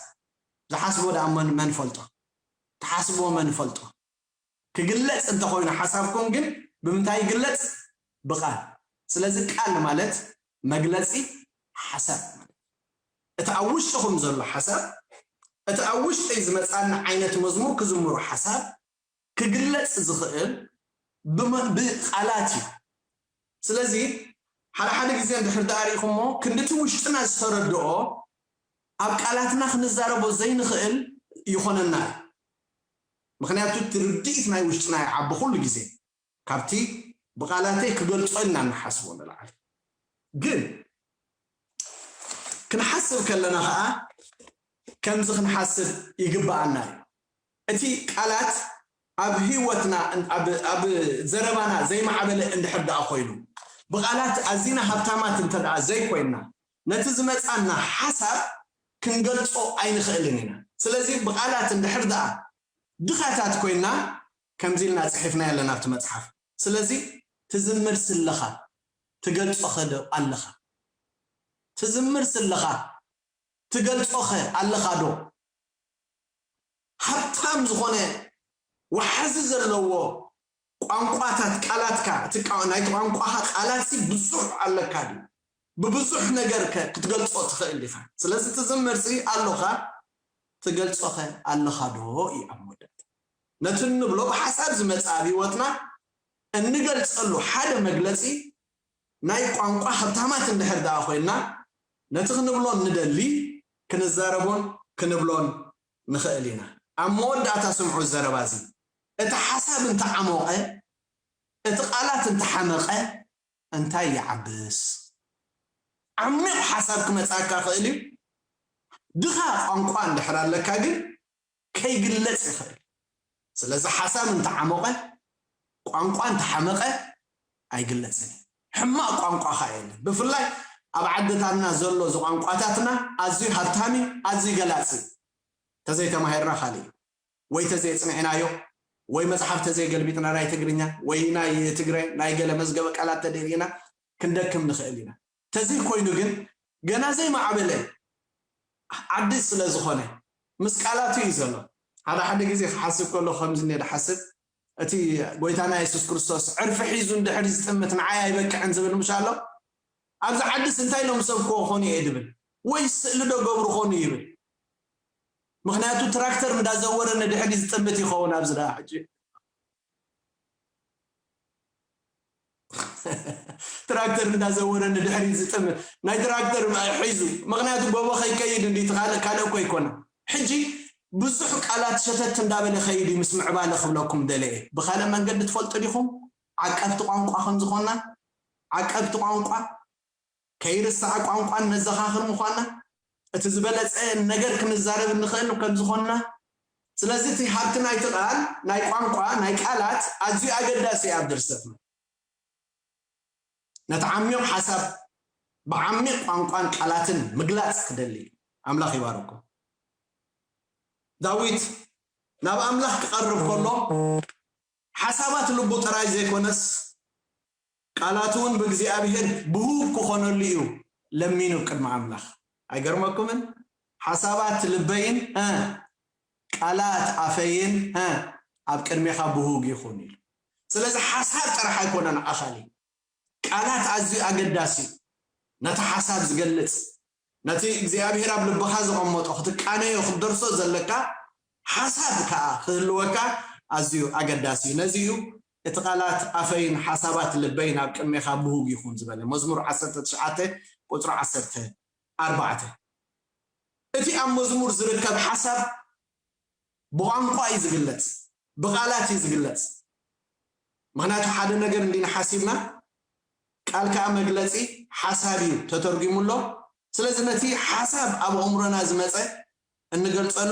ዝሓስቦ ደኣ መን መን ፈልጦ? ትሓስቦ መን ፈልጦ? ክግለጽ እንተኾይኑ ሓሳብኩም ግን ብምንታይ ይግለጽ? ብቃል። ስለዚ ቃል ማለት መግለጺ ሓሳብ ማለት እቲ ኣብ ውሽጥኹም ዘሎ ሓሳብ እቲ ኣብ ውሽጠይ ዝመጻኒ ዓይነት መዝሙር ክዝምሮ ሓሳብ ክግለጽ ዝኽእል ብመ- ብቃላት እዩ። ስለዚ ሓደ ሓደ ግዜ እንድሕር ደኣ ርኢኹሞ ክንድቲ ውሽጥና ዝተረድኦ ኣብ ቃላትና ክንዛረቦ ዘይንኽእል ይኾነና እዩ። ምክንያቱ እቲ ርድኢት ናይ ውሽጥና ይዓቢ ኩሉ ግዜ ካብቲ ብቃላተይ ክገልጾ ኢልና ንሓስቦ ንላዓል። ግን ክንሓስብ ከለና ከዓ ከምዚ ክንሓስብ ይግባኣና እዩ። እቲ ቃላት ኣብ ህይወትና ኣብ ዘረባና ዘይማዕበለ እንድሕር ደኣ ኮይኑ ብቃላት ኣዚና ሃብታማት እንተ ደኣ ዘይኮይንና ነቲ ዝመፃና ሓሳብ ክንገልፆ ኣይንኽእልን ኢና። ስለዚ ብቃላት እንድሕር ደኣ ድኻታት ኮይንና ከምዚ ኢልና ፅሒፍና ኣለና ኣብቲ መፅሓፍ። ስለዚ ትዝምር ስለኻ ትገልፆ ኸደ ኣለኻ ትዝምር ስለኻ ትገልፆኸ ኣለኻ ዶ? ሃብታም ዝኾነ ወሓዚ ዘለዎ ቋንቋታት ቃላትካ እቲ ቃ- ናይቲ ቋንቋኻ ቃላት ሲ ብዙሕ ኣለካ ድዩ? ብብዙሕ ነገር ከ ክትገልፆ ትኽእል ዲኻ? ስለዚ ትዝምር ሲ ኣሎኻ ትገልፆኸ ኣለኻ ዶ እዩ ኣብ መወዳእታ። ነቲ እንብሎ ብሓሳብ ዝመጽእ ኣብ ህይወትና እንገልጸሉ ሓደ መግለጺ ናይ ቋንቋ ሃብታማት እንድሕር ደኣ ኮይና፣ ነቲ ክንብሎ እንደሊ ክንዛረቦን ክንብሎን ንኽእል ኢና። ኣብ መወዳእታ ስምዑ ዘረባ እዚ፣ እቲ ሓሳብ እንተዓሞቐ፣ እቲ ቃላት እንተሓመቐ፣ እንታይ ይዓብስ? ዓሚቕ ሓሳብ ክመጻካ ክእል እዩ። ድኻ ቋንቋ እንድሕር ኣለካ ግን ከይግለጽ ይኽእል። ስለዚ ሓሳብ እንተዓሞቐ፣ ቋንቋ እንተሓመቐ ኣይግለጽን እዩ። ሕማቕ ቋንቋ ኸኣ የለን። ብፍላይ ኣብ ዓድታትና ዘሎ እዚ ቋንቋታትና ኣዝዩ ሃብታም እዩ፣ ኣዝዩ ገላጺ እዩ። ተዘይተማሂርና ካልእ እዩ። ወይ ተዘይጽኒዕናዮ፣ ወይ መጽሓፍ ተዘይገልቢጥና ናይ ትግርኛ፣ ወይ ናይ ትግረ፣ ናይ ገለ መዝገበ ቃላት ተደሊና ክንደክም ንኽእል ኢና። ተዘይኮይኑ ግን ገና ዘይማዕበለ ዓዲ ስለ ዝኾነ ምስ ቃላቱ እዩ ዘሎ። ሓደ ሓደ ግዜ ክሓስብ ከሎ ከምዚ እኔ ድሓስብ፣ እቲ ጎይታና የሱስ ክርስቶስ ዕርፊ ሒዙ እንድሕር ዝጥምት ንዓይ ኣይበቅዕን ዝብል ምሽ ኣሎ። ኣብዚ ዓድስ እንታይ ኢሎም ሰብክዎ ክኾኑ እየ ድብል ወይ ስእሊ ዶ ገብሩ ኾኑ ይብል። ምኽንያቱ ትራክተር እንዳዘወረ ንድሕሪ ዝጥምት ይኸውን ኣብዚ ደኣ ሕጂ። ትራክተር እንዳዘወረ ንድሕሪ ዝጥምት ናይ ትራክተር ሒዙ፣ ምኽንያቱ ጎቦ ከይከይድ እንዲ ካልእ ካልእ እኮ ይኮነ። ሕጂ ብዙሕ ቃላት ሸተት እንዳበለ ከይድ እዩ ምስ ምዕባለ ክብለኩም ደለየ። ብኻልእ መንገዲ ትፈልጡ ዲኹም? ዓቀብቲ ቋንቋ ከም ዝኾንና፣ ዓቀብቲ ቋንቋ ከይርሳዕ ቋንቋን ነዘኻኽር ምዃንና፣ እቲ ዝበለጸ ነገር ክንዛረብ እንኽእል ከም ዝኾንና። ስለዚ እቲ ሃብቲ ናይቲ ቃል፣ ናይ ቋንቋ፣ ናይ ቃላት ኣዝዩ ኣገዳሲ እዩ ኣብ ድርሰትና። ነቲ ዓሚቕ ሓሳብ ብዓሚቕ ቋንቋን ቃላትን ምግላጽ ክደሊ እዩ። ኣምላኽ ይባርኩም። ዳዊት ናብ ኣምላኽ ክቐርብ ከሎ ሓሳባት ልቡ ጥራይ ዘይኮነስ ቃላት እውን ብእግዚኣብሔር ብህውብ ክኾነሉ እዩ ለሚኑ ቅድሚ ኣምላኽ። ኣይገርመኩምን? ሓሳባት ልበይን እ፣ ቃላት ኣፈይን እ፣ ኣብ ቅድሜኻ ብህውግ ይኹን ኢሉ። ስለዚ ሓሳብ ጥራሕ ኣይኮነን ኣኻሊ፣ ቃላት ኣዝዩ ኣገዳሲ እዩ። ነቲ ሓሳብ ዝገልጽ፣ ነቲ እግዚኣብሔር ኣብ ልብኻ ዘቐመጦ ክትቃነዮ ክትደርሶ ዘለካ ሓሳብ ከኣ ክህልወካ ኣዝዩ ኣገዳሲ እዩ። ነዚ እዩ እቲ ቃላት ኣፈይን ሓሳባት ልበይን ኣብ ቅድሜኻ ብህግ ይኹን ዝበለ። መዝሙር ዓሰርተ ትሽዓተ ቁጽሪ ዓሰርተ ኣርባዕተ። እቲ ኣብ መዝሙር ዝርከብ ሓሳብ ብቋንቋ እዩ ዝግለጽ፣ ብቓላት እዩ ዝግለጽ። ምኽንያቱ ሓደ ነገር እንዲና ሓሲብና፣ ቃል ከኣ መግለጺ ሓሳብ እዩ ተተርጒሙ ኣሎ። ስለዚ ነቲ ሓሳብ ኣብ ኣእምሮና ዝመጸ እንገልጸሉ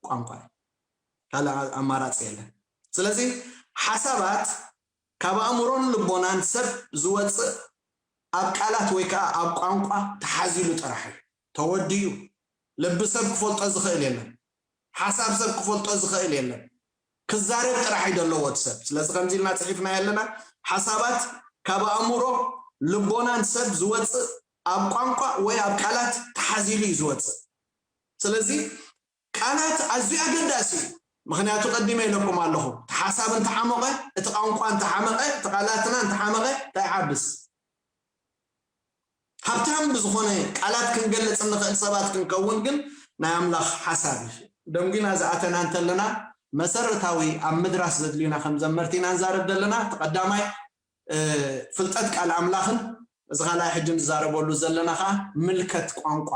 ቋንቋ እዩ። ካልእ ኣማራጺ የለን። ስለዚ ሓሳባት ካብ ኣእምሮን ልቦናን ሰብ ዝወጽእ ኣብ ቃላት ወይ ከኣ ኣብ ቋንቋ ተሓዚሉ ጥራሕ እዩ። ተወዲኡ። ልቢ ሰብ ክፈልጦ ዝኽእል የለን። ሓሳብ ሰብ ክፈልጦ ዝኽእል የለን። ክዛረብ ጥራሕ እዩ ዘለዎ እቲ ሰብ። ስለዚ ከምዚ ኢልና ጽሒፍና ኣለና፣ ሓሳባት ካብ ኣእምሮ ልቦናን ሰብ ዝወጽእ ኣብ ቋንቋ ወይ ኣብ ቃላት ተሓዚሉ እዩ ዝወጽእ። ስለዚ ቃላት ኣዝዩ ኣገዳሲ እዩ። ምኽንያቱ ቀዲመ ኢለኩም ኣለኹ፣ እቲ ሓሳብ እንተሓመቐ፣ እቲ ቋንቋ እንተሓመቐ፣ እቲ ቃላትና እንተሓመቐ እንታይ ይዓብስ? ሃብታም ብዝኾነ ቃላት ክንገልጽ እንኽእል ሰባት ክንከውን ግን ናይ ኣምላኽ ሓሳብ እዩ። ደንጒና ዝኣተና እንተለና መሰረታዊ ኣብ ምድራስ ዘድልዩና ከም ዘመርቲ ኢና ንዛረብ ዘለና። እቲ ቀዳማይ፣ እ፣ ፍልጠት ቃል ኣምላኽን፣ እዚ ካልኣይ ሕጂ ንዛረበሉ ዘለና ኸኣ ምልከት ቋንቋ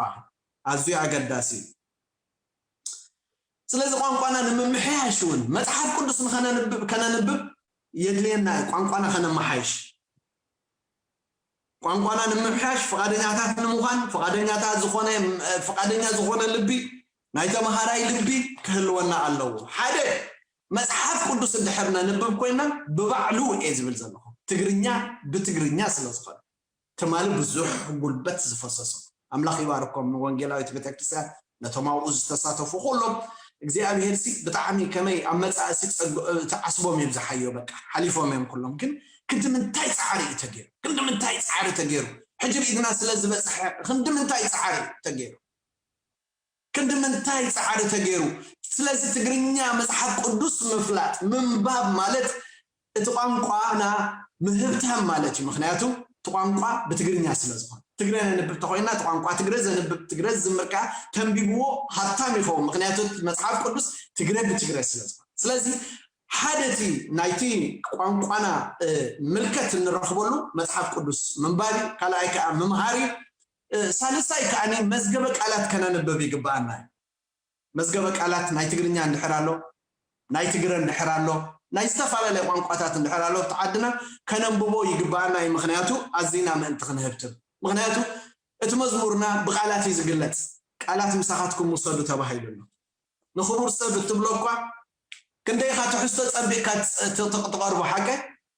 ኣዝዩ ኣገዳሲ እዩ። ስለዚ ቋንቋና ንምምሕያሽ እውን መጽሓፍ ቅዱስ ንኸነንብብ፣ ከነንብብ የድልየና እዩ። ቋንቋና ከነመሓይሽ፣ ቋንቋና ንምምሕያሽ ፍቓደኛታት ንምዃን፣ ፍቓደኛታት ዝኾነ፣ ፍቓደኛ ዝኾነ ልቢ፣ ናይ ተምሃራይ ልቢ ክህልወና ኣለዎ። ሓደ መጽሓፍ ቅዱስ እንድሕር ነንብብ ኮይና ብባዕሉ እየ ዝብል ዘለኹ። ትግርኛ ብትግርኛ ስለ ዝኾነ። ትማሊ ብዙሕ ጉልበት ዝፈሰሶ። ኣምላኽ ይባርኮም ንወንጌላዊት ቤተክርስትያን፣ ነቶም ኣብኡ ዝተሳተፉ ኩሎም። እግዚኣብሄር ሲ ብጣዕሚ ከመይ ኣብ መጻኢ ሲ ጸግ-፣ እቲ ዓስቦም እዮም ዝሓዮ፣ በቃ ሓሊፎም እዮም ኩሎም። ግን ክንዲ ምንታይ ጻዕሪ እዩ ተገይሩ? ክንዲ ምንታይ ጻዕሪ ተገይሩ? ሕጂ ብኢድና ስለ ዝበጽሐ ክንዲ ምንታይ ጻዕሪ እዩ ተገይሩ? ክንዲ ምንታይ ጻዕሪ ተገይሩ? ስለዚ ትግርኛ መጽሓፍ ቅዱስ ምፍላጥ፣ ምንባብ ማለት እቲ ቋንቋና ምህብታም ማለት እዩ። ምኽንያቱ እቲ ቋንቋ ብትግርኛ ስለ ዝኾነ። ትግረ ነንብብ ተኾይና እቲ ቋንቋ ትግረ ዘንብብ ትግረ ዝዝምር ከኣ ተንቢብዎ ሃብታም ይኸውን። ምኽንያቱ እቲ መጽሓፍ ቅዱስ ትግረ ብትግረ ስለ ዝኾነ። ስለዚ ሓደ እቲ ናይቲ ቋንቋና ምልከት እንረኽበሉ መፅሓፍ ቅዱስ ምንባብ እዩ። ካልኣይ ከዓ ምምሃር እዩ። ሳልሳይ ከዓ መዝገበ ቃላት ከነንብብ ይግበኣና እዩ። መዝገበ ቃላት ናይ ትግርኛ እንድሕር ኣሎ፣ ናይ ትግረ እንድሕር ኣሎ፣ ናይ ዝተፈላለየ ቋንቋታት እንድሕር ኣሎ ኣብቲ ዓድና ከነንብቦ ይግበኣና እዩ። ምክንያቱ ኣዚና ምእንቲ ክንህብትም። ምክንያቱ እቲ መዝሙርና ብቃላት እዩ ዝግለጽ። ቃላት ምሳኻትኩም ውሰዱ ተባሂሉ ኣሎ። ንኽቡር ሰብ እትብሎ እኳ ክንደይ ኢኻ ትሕዝቶ ጸቢቕካ ትቐርቦ ሓቀ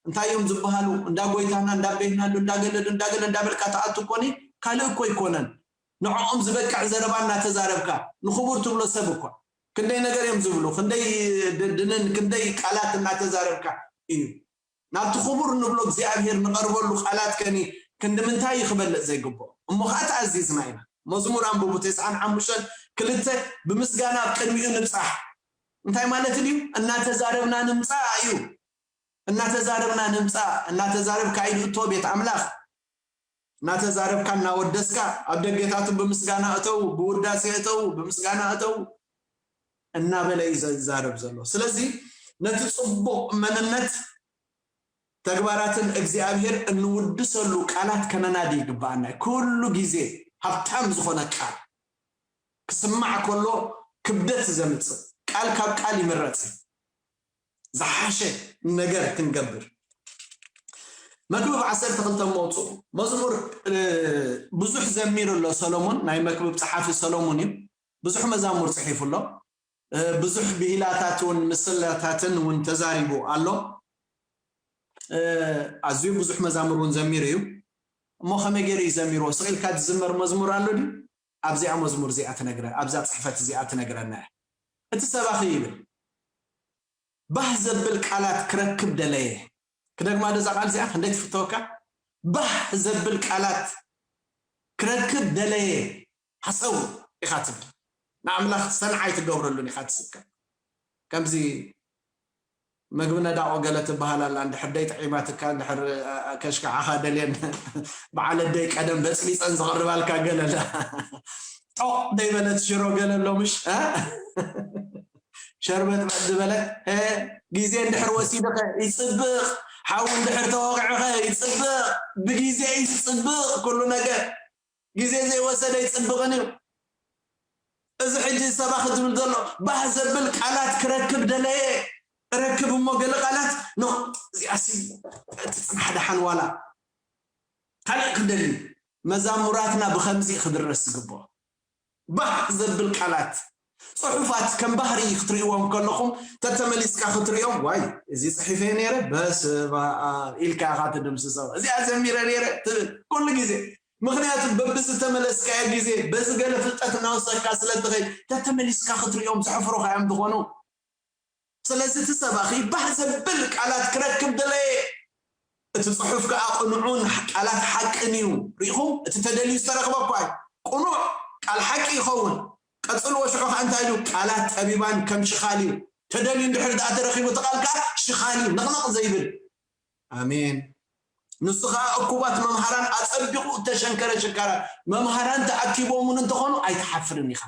እንታይ እዮም ዝበሃሉ እንዳ ጎይታና እንዳ ቤትናሉ እንዳ ገለሉ እንዳ ገለ እንዳበልካ ትኣቱ እኮኒ ካልእ እኮ ይኮነን። ንዕኦም ዝበቅዕ ዘረባ እናተዛረብካ ንኽቡር ትብሎ ሰብ እኳ ክንደይ ነገር እዮም ዝብሉ ክንደይ ድንን ክንደይ ቃላት እናተዛረብካ እዩ ናብቲ ክቡር ንብሎ እግዚኣብሔር ንቐርበሉ ቃላት ከኒ ክንዲ ምንታይ ክበልዕ ዘይግብኦ እሞ ከዓ ተኣዚዝና ኢና። መዝሙር ኣንብቡ ተስዓን ሓሙሽተን ክልተ ብምስጋና ኣብ ቅድሚኡ ንብፃሕ እንታይ ማለት ድዩ? እናተዛረብና ንምፃእ እዩ። እናተዛረብና ንምፃእ እናተዛረብካ ኢሉ እቶ ቤት ኣምላኽ እናተዛረብካ እናወደስካ ኣብ ደገታቱ ብምስጋና እተው ብውዳሴ እተው ብምስጋና እተው እናበለ እዩ ዘዛረብ ዘሎ። ስለዚ ነቲ ፅቡቕ መንነት ተግባራትን እግዚኣብሔር እንውድሰሉ ቃላት ከነናዲ ይግበኣና። ኩሉ ግዜ ሃብታም ዝኾነ ቃል ክስማዕ ከሎ ክብደት ዘምፅእ ቃል ካብ ቃል ይምረፅ ዝሓሸ ነገር ክንገብር መክብብ ዓሰርተ ክልተ መውፅኡ መዝሙር ብዙሕ ዘሚሩ ኣሎ ሰሎሞን ናይ መክብብ ፀሓፊ ሰሎሞን እዩ ብዙሕ መዛሙር ፅሒፉ ኣሎ ብዙሕ ብሂላታት እውን ምስላታትን እውን ተዛሪቡ ኣሎ ኣዝዩ ብዙሕ መዛሙር እውን ዘሚሩ እዩ እሞ ከመይ ገይሩ እዩ ዘሚርዎ ስቕ ኢልካ ዝዝመር መዝሙር ኣሎ ድዩ ኣብዚኣ መዝሙር እዚኣ ትነግረ ኣብዛ ፅሕፈት እዚኣ ትነግረና እያ እቲ ሰባኺ ይብል ባህ ዘብል ቃላት ክረክብ ደለየ ክደግማ ደዛ ቃል እዚኣ ክንደይ ትፍተወካ ባህ ዘብል ቃላት ክረክብ ደለየ ሓሰው ኢኻ ትብል ንኣምላኽ ሰንዓ ኣይትገብረሉን ኢኻ ትስከም ከምዚ ምግቢ ነዳቆ ገለ ትበሃል ኣላ እንድሕር ደይ ጥዒማትካ እንድሕር ከሽካዓኻ ደልየን በዓል ኣደይ ቀደም በፅቢፀን ዝቕርባልካ ገለ ኣላ ጦቕ ደይበለት ሽሮ ገለ ኣሎ ምሽ ሸርበጥበጥ ዝበለ ግዜ እንድሕር ወሲድኸ ይፅብቕ ሓዊ እንድሕር ተወቂዕኸ ይፅብቕ ብግዜ እዩ ዝፅብቕ ኩሉ ነገር ግዜ ዘይወሰደ ይፅብቕን እዩ እዚ ሕጂ ሰባኺ ዝብል ዘሎ ባህ ዘብል ቃላት ክረክብ ደለየ ረክብ እሞ ገለ ቃላት ኖ እዚኣሲ እቲ ፅናሕ ደሓን ዋላ ካልእ ክደሊ መዛሙራትና ብኸምዚ ክድረስ ዝግብኦ ባህ ዘብል ቃላት ፅሑፋት ከም ባህሪ ክትርእይዎም ከለኹም ተተመሊስካ ክትርእዮም ዋይ እዚ ፅሒፈ ነይረ በስባ ኢልካ ኢኻ ትድምስሰው እዚኣ ዘሚረ ነይረ ትብል ኩሉ ግዜ ምክንያቱ በብዝተመለስካዮ ግዜ በዚ ገለ ፍልጠት እናወሰድካ ስለ ትኸይድ ተተመሊስካ ክትርእዮም ዘሕፍሩኻ እዮም ዝኾኑ ስለዚ እቲ ሰባኺ ባህ ዘብል ቃላት ክረክብ ደለየ እቲ ፅሑፍ ከዓ ቅኑዑን ቃላት ሓቅን እዩ ሪኢኹም እቲ ተደልዩ ዝተረኽበ እኳ እዩ ቅኑዕ ቃል ሓቂ ይኸውን ቀፅልዎ ሽዑ ከዓ እንታይ ኢሉ ቃላት ጠቢባን ከም ሽኻል እዩ ተደልዩ እንድሕር ደኣ ተረኺቡ እቲ ቃል ከዓ ሽኻል እዩ ነቕነቕ ዘይብል ኣሜን ንሱ ከዓ እኩባት መምሃራን ኣፀቢቑ እተሸንከረ ሽካራ መምሃራን ተኣኪቦም እውን እንተኾኑ ኣይትሓፍርን ኢኻ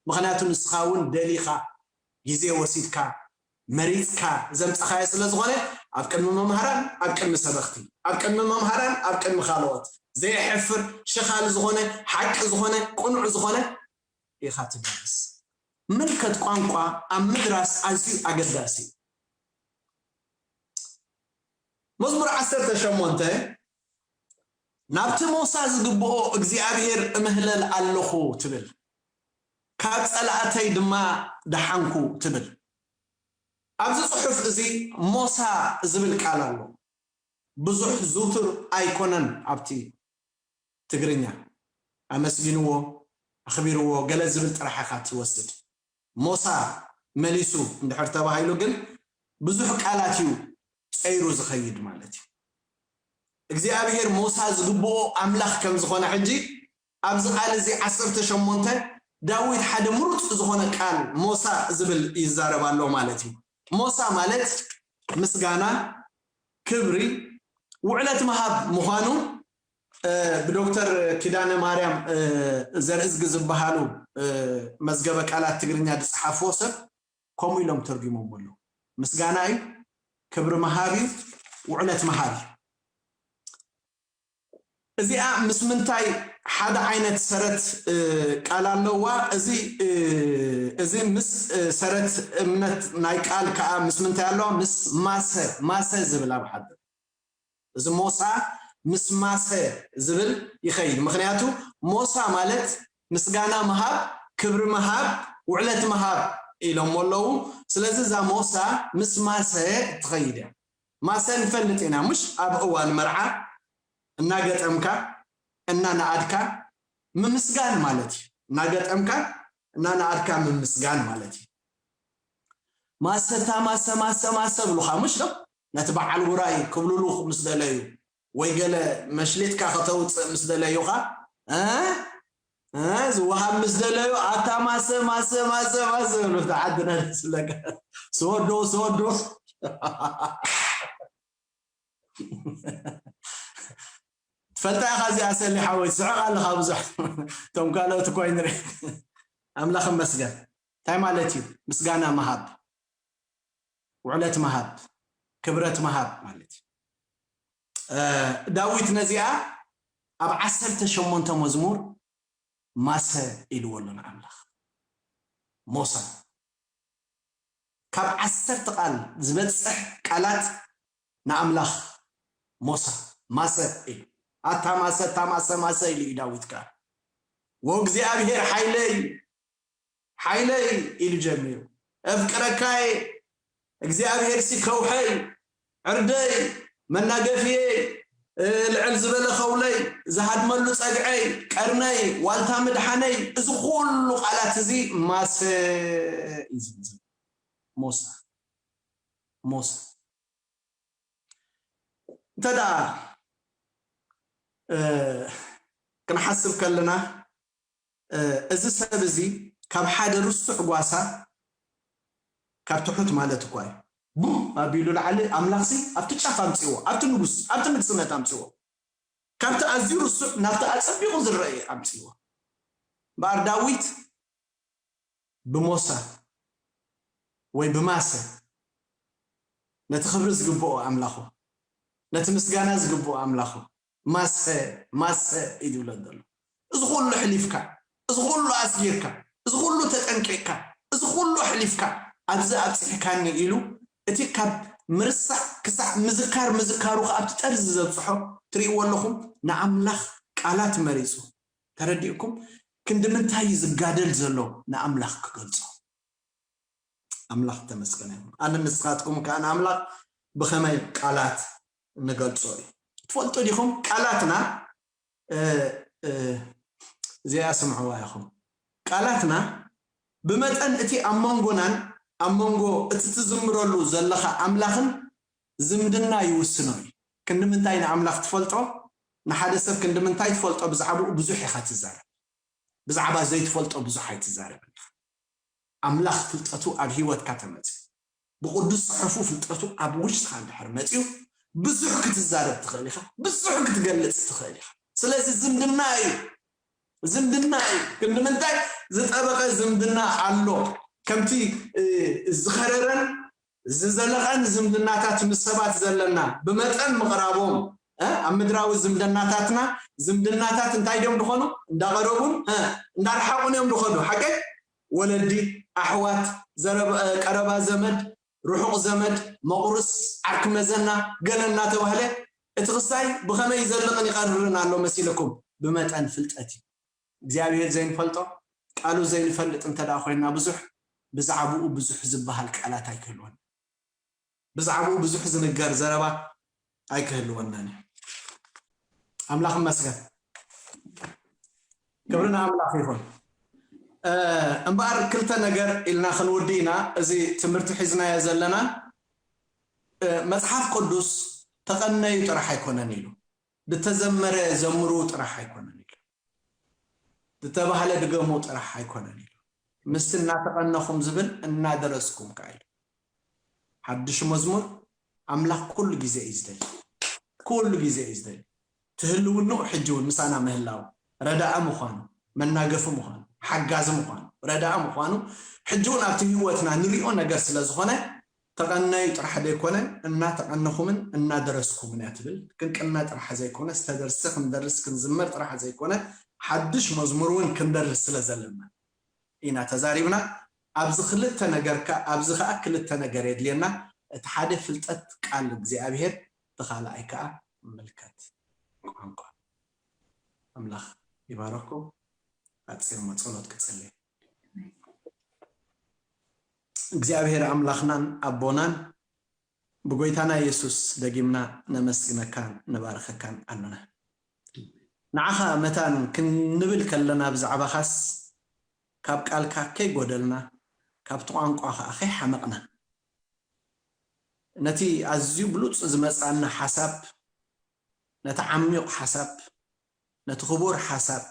ምኽንያቱ ንስኻ እውን ደሊኻ ግዜ ወሲድካ መሪፅካ ዘምፀኻዮ ስለ ዝኾነ ኣብ ቅድሚ መምሃራን ኣብ ቅድሚ ሰበኽቲ ኣብ ቅድሚ መምሃራን ኣብ ቅድሚ ካልኦት ዘየሕፍር ሽኻል ዝኾነ ሓቂ ዝኾነ ቅኑዕ ዝኾነ ኢኻ ትመልስ ምልከት ቋንቋ ኣብ ምድራስ ኣዝዩ ኣገዳሲ እዩ መዝሙር ዓሰርተ ሸሞንተ ናብቲ ሞሳ ዝግብኦ እግዚኣብሔር እምህለል ኣለኹ ትብል ካብ ጸላእተይ ድማ ደሓንኩ ትብል ኣብዚ ጽሑፍ እዚ ሞሳ ዝብል ቃል ኣሎ ብዙሕ ዝውቱር ኣይኮነን ኣብቲ ትግርኛ ኣመስጊንዎ ኣኽቢርዎ ገለ ዝብል ጥራሕ ኢኻ ትወስድ ሞሳ መሊሱ እንድሕር ተባሂሉ ግን ብዙሕ ቃላት እዩ ፀይሩ ዝኸይድ ማለት እዩ እግዚኣብሔር ሞሳ ዝግብኦ ኣምላኽ ከም ዝኾነ ሕጂ ኣብዚ ቃል እዚ ዓሰርተ ሸሞንተ ዳዊት ሓደ ምሩፅ ዝኾነ ቃል ሞሳ ዝብል ይዛረብ ኣሎ ማለት እዩ ሞሳ ማለት ምስጋና ክብሪ ውዕለት ምሃብ ምዃኑ ብዶክተር ኪዳነ ማርያም ዘርእዝጊ ዝበሃሉ መዝገበ ቃላት ትግርኛ ዝፀሓፍዎ ሰብ ከምኡ ኢሎም ተርጉሞም ኣለዉ ምስጋና እዩ፣ ክብሪ ምሃብ እዩ፣ ውዕለት ምሃብ እዩ። እዚኣ ምስ ምንታይ ሓደ ዓይነት ሰረት ቃል ኣለዋ? እዚ እዚ ምስ ሰረት እምነት ናይ ቃል ከዓ ምስ ምንታይ ኣለዋ? ምስ ማሰ ማሰ ዝብል ኣብ ሓደ እዚ ሞሳ ምስ ማሰ ዝብል ይኸይድ። ምክንያቱ ሞሳ ማለት ምስጋና ምሃብ፣ ክብሪ ምሃብ፣ ውዕለት ምሃብ ኢሎሞ ኣለዉ። ስለዚ እዛ ሞሳ ምስ ማሰ ትኸይድ እያ። ማሰ ንፈልጥ ኢና፣ ምሽ ኣብ እዋን መርዓ እናገጠምካ እናነኣድካ ምምስጋን ማለት እዩ። እናገጠምካ እናነኣድካ ምምስጋን ማለት እዩ። ማሰታ ማሰ ማሰ ማሰ ብሉኻ፣ ምሽ ዶ? ነቲ በዓል ውራይ ክብልሉ ምስ ደለዩ ወይ ገለ መሽሊጥካ ከተውፅእ ምስ ደለዩኻ፣ እ? እ? ዝወሃብ ምስ ደለዩ፣ ኣታ ማሰ ማሰ ማሰ ማሰ ብሉ፣ እታ ዓድና ደስ ዝብለካ። ስወዶ ስወዶ። ትፈልጣ ኢኻ እዚኣ ሰሊ ሓወይ፣ ትስሕቕ ኣለኻ ብዙሕ። እቶም ካልኦት እኮ ኣይንርኢ። ኣምላኽ ይመስገን። እንታይ ማለት እዩ? ምስጋና ምሃብ፣ ውዕለት ምሃብ፣ ክብረት ምሃብ ማለት እዩ። ዳዊት ነዚኣ ኣብ ዓሰርተ ሸሞንተ መዝሙር ማሰ ኢልዎ ኣሎ ንኣምላኽ። ሞሳ ካብ ዓሰርተ ቃል ዝበፅሕ ቃላት ንኣምላኽ ሞሳ ማሰ ኢሉ፣ ኣታ ማሰ፣ ኣታ ማሰ፣ ማሰ ኢሉ እዩ ዳዊት ከኣ። ወእግዚኣብሔር ሓይለይ፣ ሓይለይ ኢሉ ጀሚሩ። እፍቅረካየ እግዚኣብሔር ሲ ከውሐይ፣ ዕርደይ፣ መናገፍየይ፣ ልዕል ዝበለ ከውለይ፣ ዝሃድመሉ ጸግዐይ፣ ቀርነይ፣ ዋልታ ምድሓነይ፣ እዚ ኩሉ ቃላት እዚ ማሰ እዩ ዝብል ዘሎ። ሞሳ፣ ሞሳ። እንተ ደኣ ክንሓስብ ከለና፣ እዚ ሰብ እዚ ካብ ሓደ ርሱዕ ጓሳ፣ ካብ ትሑት ማለት እኳ እዩ፣ ቡም ኣቢሉ ላዕሊ፣ ኣምላኽሲ ኣብቲ ጫፍ ኣምፅዎ፣ ኣብቲ ንጉስ፣ ኣብቲ ንግስነት ኣምፅዎ። ካብቲ ኣዝዩ ርሱዕ ናብቲ ኣጸቢቑ ዝረአ ኣምፅዎ። እምበኣር ዳዊት ብሞሳ ወይ ብማሰ ነቲ ክብሪ ዝግብኦ ኣምላኹ፣ ነቲ ምስጋና ዝግብኦ ኣምላኹ ማሰ፣ ማሰ እዩ ዝብሎ ዘሎ። እዚ ኩሉ ኣሕሊፍካ፣ እዚ ኩሉ ኣስጊርካ፣ እዚ ኩሉ ተጠንቂቕካ፣ እዚ ኩሉ ኣሕሊፍካ ኣብዚ ኣብፂሕካኒ ኢሉ፣ እቲ ካብ ምርሳዕ ክሳዕ ምዝካር፣ ምዝካሩ ከዓ ኣብቲ ጠርዚ ዘብፅሖ ትርእይዎ ኣለኹም። ንኣምላኽ ቃላት መሪፁ። ተረዲእኩም? ክንዲ ምንታይ እዩ ዝጋደል ዘሎ ንኣምላኽ ክገልፆ? ኣምላኽ ተመስገነ ይኹን። ኣነ ንስኻትኩም ከኣ ንኣምላኽ ብኸመይ ቃላት ንገልጾ እዩ? ትፈልጡ ዲኹም? ቃላትና፣ እ፣ እ፣ እዚኣ ስምዕዋ ኢኹም። ቃላትና ብመጠን እቲ ኣብ መንጎናን ኣብ መንጎ እቲ ትዝምረሉ ዘለኻ ኣምላኽን ዝምድና ይውስኖ እዩ። ክንዲ ምንታይ ንኣምላኽ ትፈልጦ? ንሓደ ሰብ ክንዲ ምንታይ ትፈልጦ? ብዛዕባኡ ብዙሕ ኢኻ ትዛረብ። ብዛዕባ ዘይትፈልጦ ብዙሕ ኣይትዛረብ ኣለኻ። ኣምላኽ ፍልጠቱ ኣብ ህይወትካ ተመጽዩ፣ ብቕዱስ ጽሑፉ ፍልጠቱ ኣብ ውሽጥኻ እንድሕር መጽዩ፣ ብዙሕ ክትዛረብ ትኽእል ኢኻ፣ ብዙሕ ክትገልጽ ትኽእል ኢኻ። ስለዚ ዝምድና እዩ፣ ዝምድና እዩ። ክንዲ ምንታይ ዝጠበቐ ዝምድና ኣሎ። ከምቲ፣ እ፣ ዝኸረረን ዝዘለቐን ዝምድናታት ምስ ሰባት ዘለና ብመጠን ምቕራቦም፣ እ፣ ኣብ ምድራዊ ዝምድናታትና፣ ዝምድናታት እንታይ ድዮም ዝኾኑ? እንዳቐረቡን፣ እ፣ እንዳርሓቑን እዮም ዝኾኑ። ሓቀይ? ወለዲ፣ ኣሕዋት፣ ዘረባ፣ እ፣ ቀረባ ዘመድ፣ ርሑቕ ዘመድ፣ መቑርስ፣ ዓርኪ መዘና፣ ገለ እናተባህለ፣ እቲ ክሳይ ብኸመይ ይዘልቕን ይቐርርን ኣሎ መሲለኩም? ብመጠን ፍልጠት እዩ። እግዚኣብሔር ዘይንፈልጦ፣ ቃሉ ዘይንፈልጥ እንተ ደኣ ኮይንና ብዙሕ፣ ብዛዕባኡ ብዙሕ ዝበሃል ቃላት ኣይክህልወን። ብዛዕባኡ ብዙሕ ዝንገር ዘረባ ኣይክህልወናን እዩ። ኣምላኽ ይመስገን። ክብሪ ንኣምላኽ ይኹን። እ፣ እምበኣር ክልተ ነገር ኢልና ክንውዲ ኢና። እዚ ትምህርቲ ሒዝናዮ ዘለና፣ እ፣ መጽሓፍ ቅዱስ ተቐነዩ ጥራሕ ኣይኮነን ኢሉ፣ ዝተዘመረ ዘምሩ ጥራሕ ኣይኮነን ኢሉ፣ ዝተባህለ ድገሙ ጥራሕ ኣይኮነን ኢሉ፣ ምስቲ እናተቐነኹም ዝብል እናደረስኩም ከኣ ኢሉ። ሓድሽ መዝሙር ኣምላኽ ኩሉ ግዜ እዩ ዝደሊ፣ ኩሉ ግዜ እዩ ዝደሊ። ትህልውንኡ ሕጂ እውን ምሳና ምህላው፣ ረዳኢ ምዃኑ፣ መናገፊ ምዃኑ፣ ሓጋዚ ምዃኑ፣ ረዳኢ ምዃኑ ሕጂ እውን ኣብቲ ህይወትና ንሪኦ ነገር ስለ ዝኾነ፣ ተቐነዩ ጥራሕ ዘይኮነ፣ እናተቐነኹምን እናደረስኩምን እያ ትብል። ክንቅነ ጥራሕ ዘይኮነ፣ ዝተደርሰ ክንደርስ ክንዝመር ጥራሕ ዘይኮነ፣ ሓድሽ መዝሙር እውን ክንደርስ ስለ ዘለና ኢና ተዛሪብና። ኣብዚ ክልተ ነገር ከ ኣብዚ ከዓ ክልተ ነገር የድልየና። እቲ ሓደ ፍልጠት ቃል እግዚኣብሔር፣ እቲ ካልኣይ ከዓ ምልከት ቋንቋ። ኣምላኽ ይባረኩም። ኣፂርሞ ፀሎት ክፅልይ። እግዚኣብሔር ኣምላኽናን ኣቦናን ብጎይታና የሱስ ደጊምና ነመስግነካን ንባርኸካን ኣሎና። ንዓኻ መታን ክንብል ከለና ብዛዕባኻስ ካብ ቃልካ ከይጎደልና፣ ካብቲ ቋንቋ ኸዓ ከይሓመቕና፣ ነቲ ኣዝዩ ብሉጽ ዝመጻና ሓሳብ፣ ነቲ ዓሚቕ ሓሳብ፣ ነቲ ክቡር ሓሳብ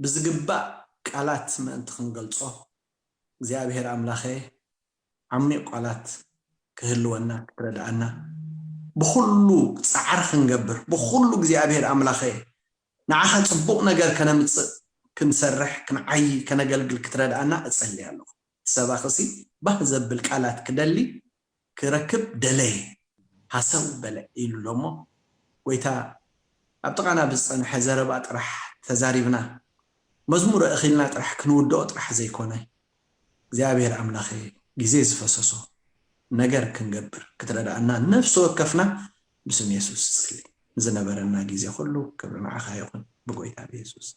ብዝግባእ ቃላት ምእንቲ ክንገልጾ እግዚኣብሔር ኣምላኸ ዓሚቕ ቃላት ክህልወና ክትረድኣና ብኹሉ ጻዕሪ ክንገብር ብኹሉ እግዚኣብሔር ኣምላኸ ንዓኻ ጽቡቕ ነገር ከነምጽእ ክንሰርሕ ክንዓይ ከነገልግል ክትረድኣና እጸሊ ኣለኹ። ሰባኽሲ ባህ ዘብል ቃላት ክደሊ ክረክብ ደለየ። ሃሰው በለ ኢሉ ኣሎ እሞ ጎይታ ኣብ ጥቓና ብዝጸንሐ ዘረባ ጥራሕ ተዛሪብና መዝሙር እኺልና ጥራሕ ክንውድኦ ጥራሕ ዘይኮነ እግዚኣብሔር ኣምላኸ ግዜ ዝፈሰሶ ነገር ክንገብር ክትረድኣና ነፍሲ ወከፍና ብስም የሱስ ጸሊ። ዝነበረና ግዜ ኩሉ ክብሪ ንዓኻ ይኹን ብጎይታ ብየሱስ።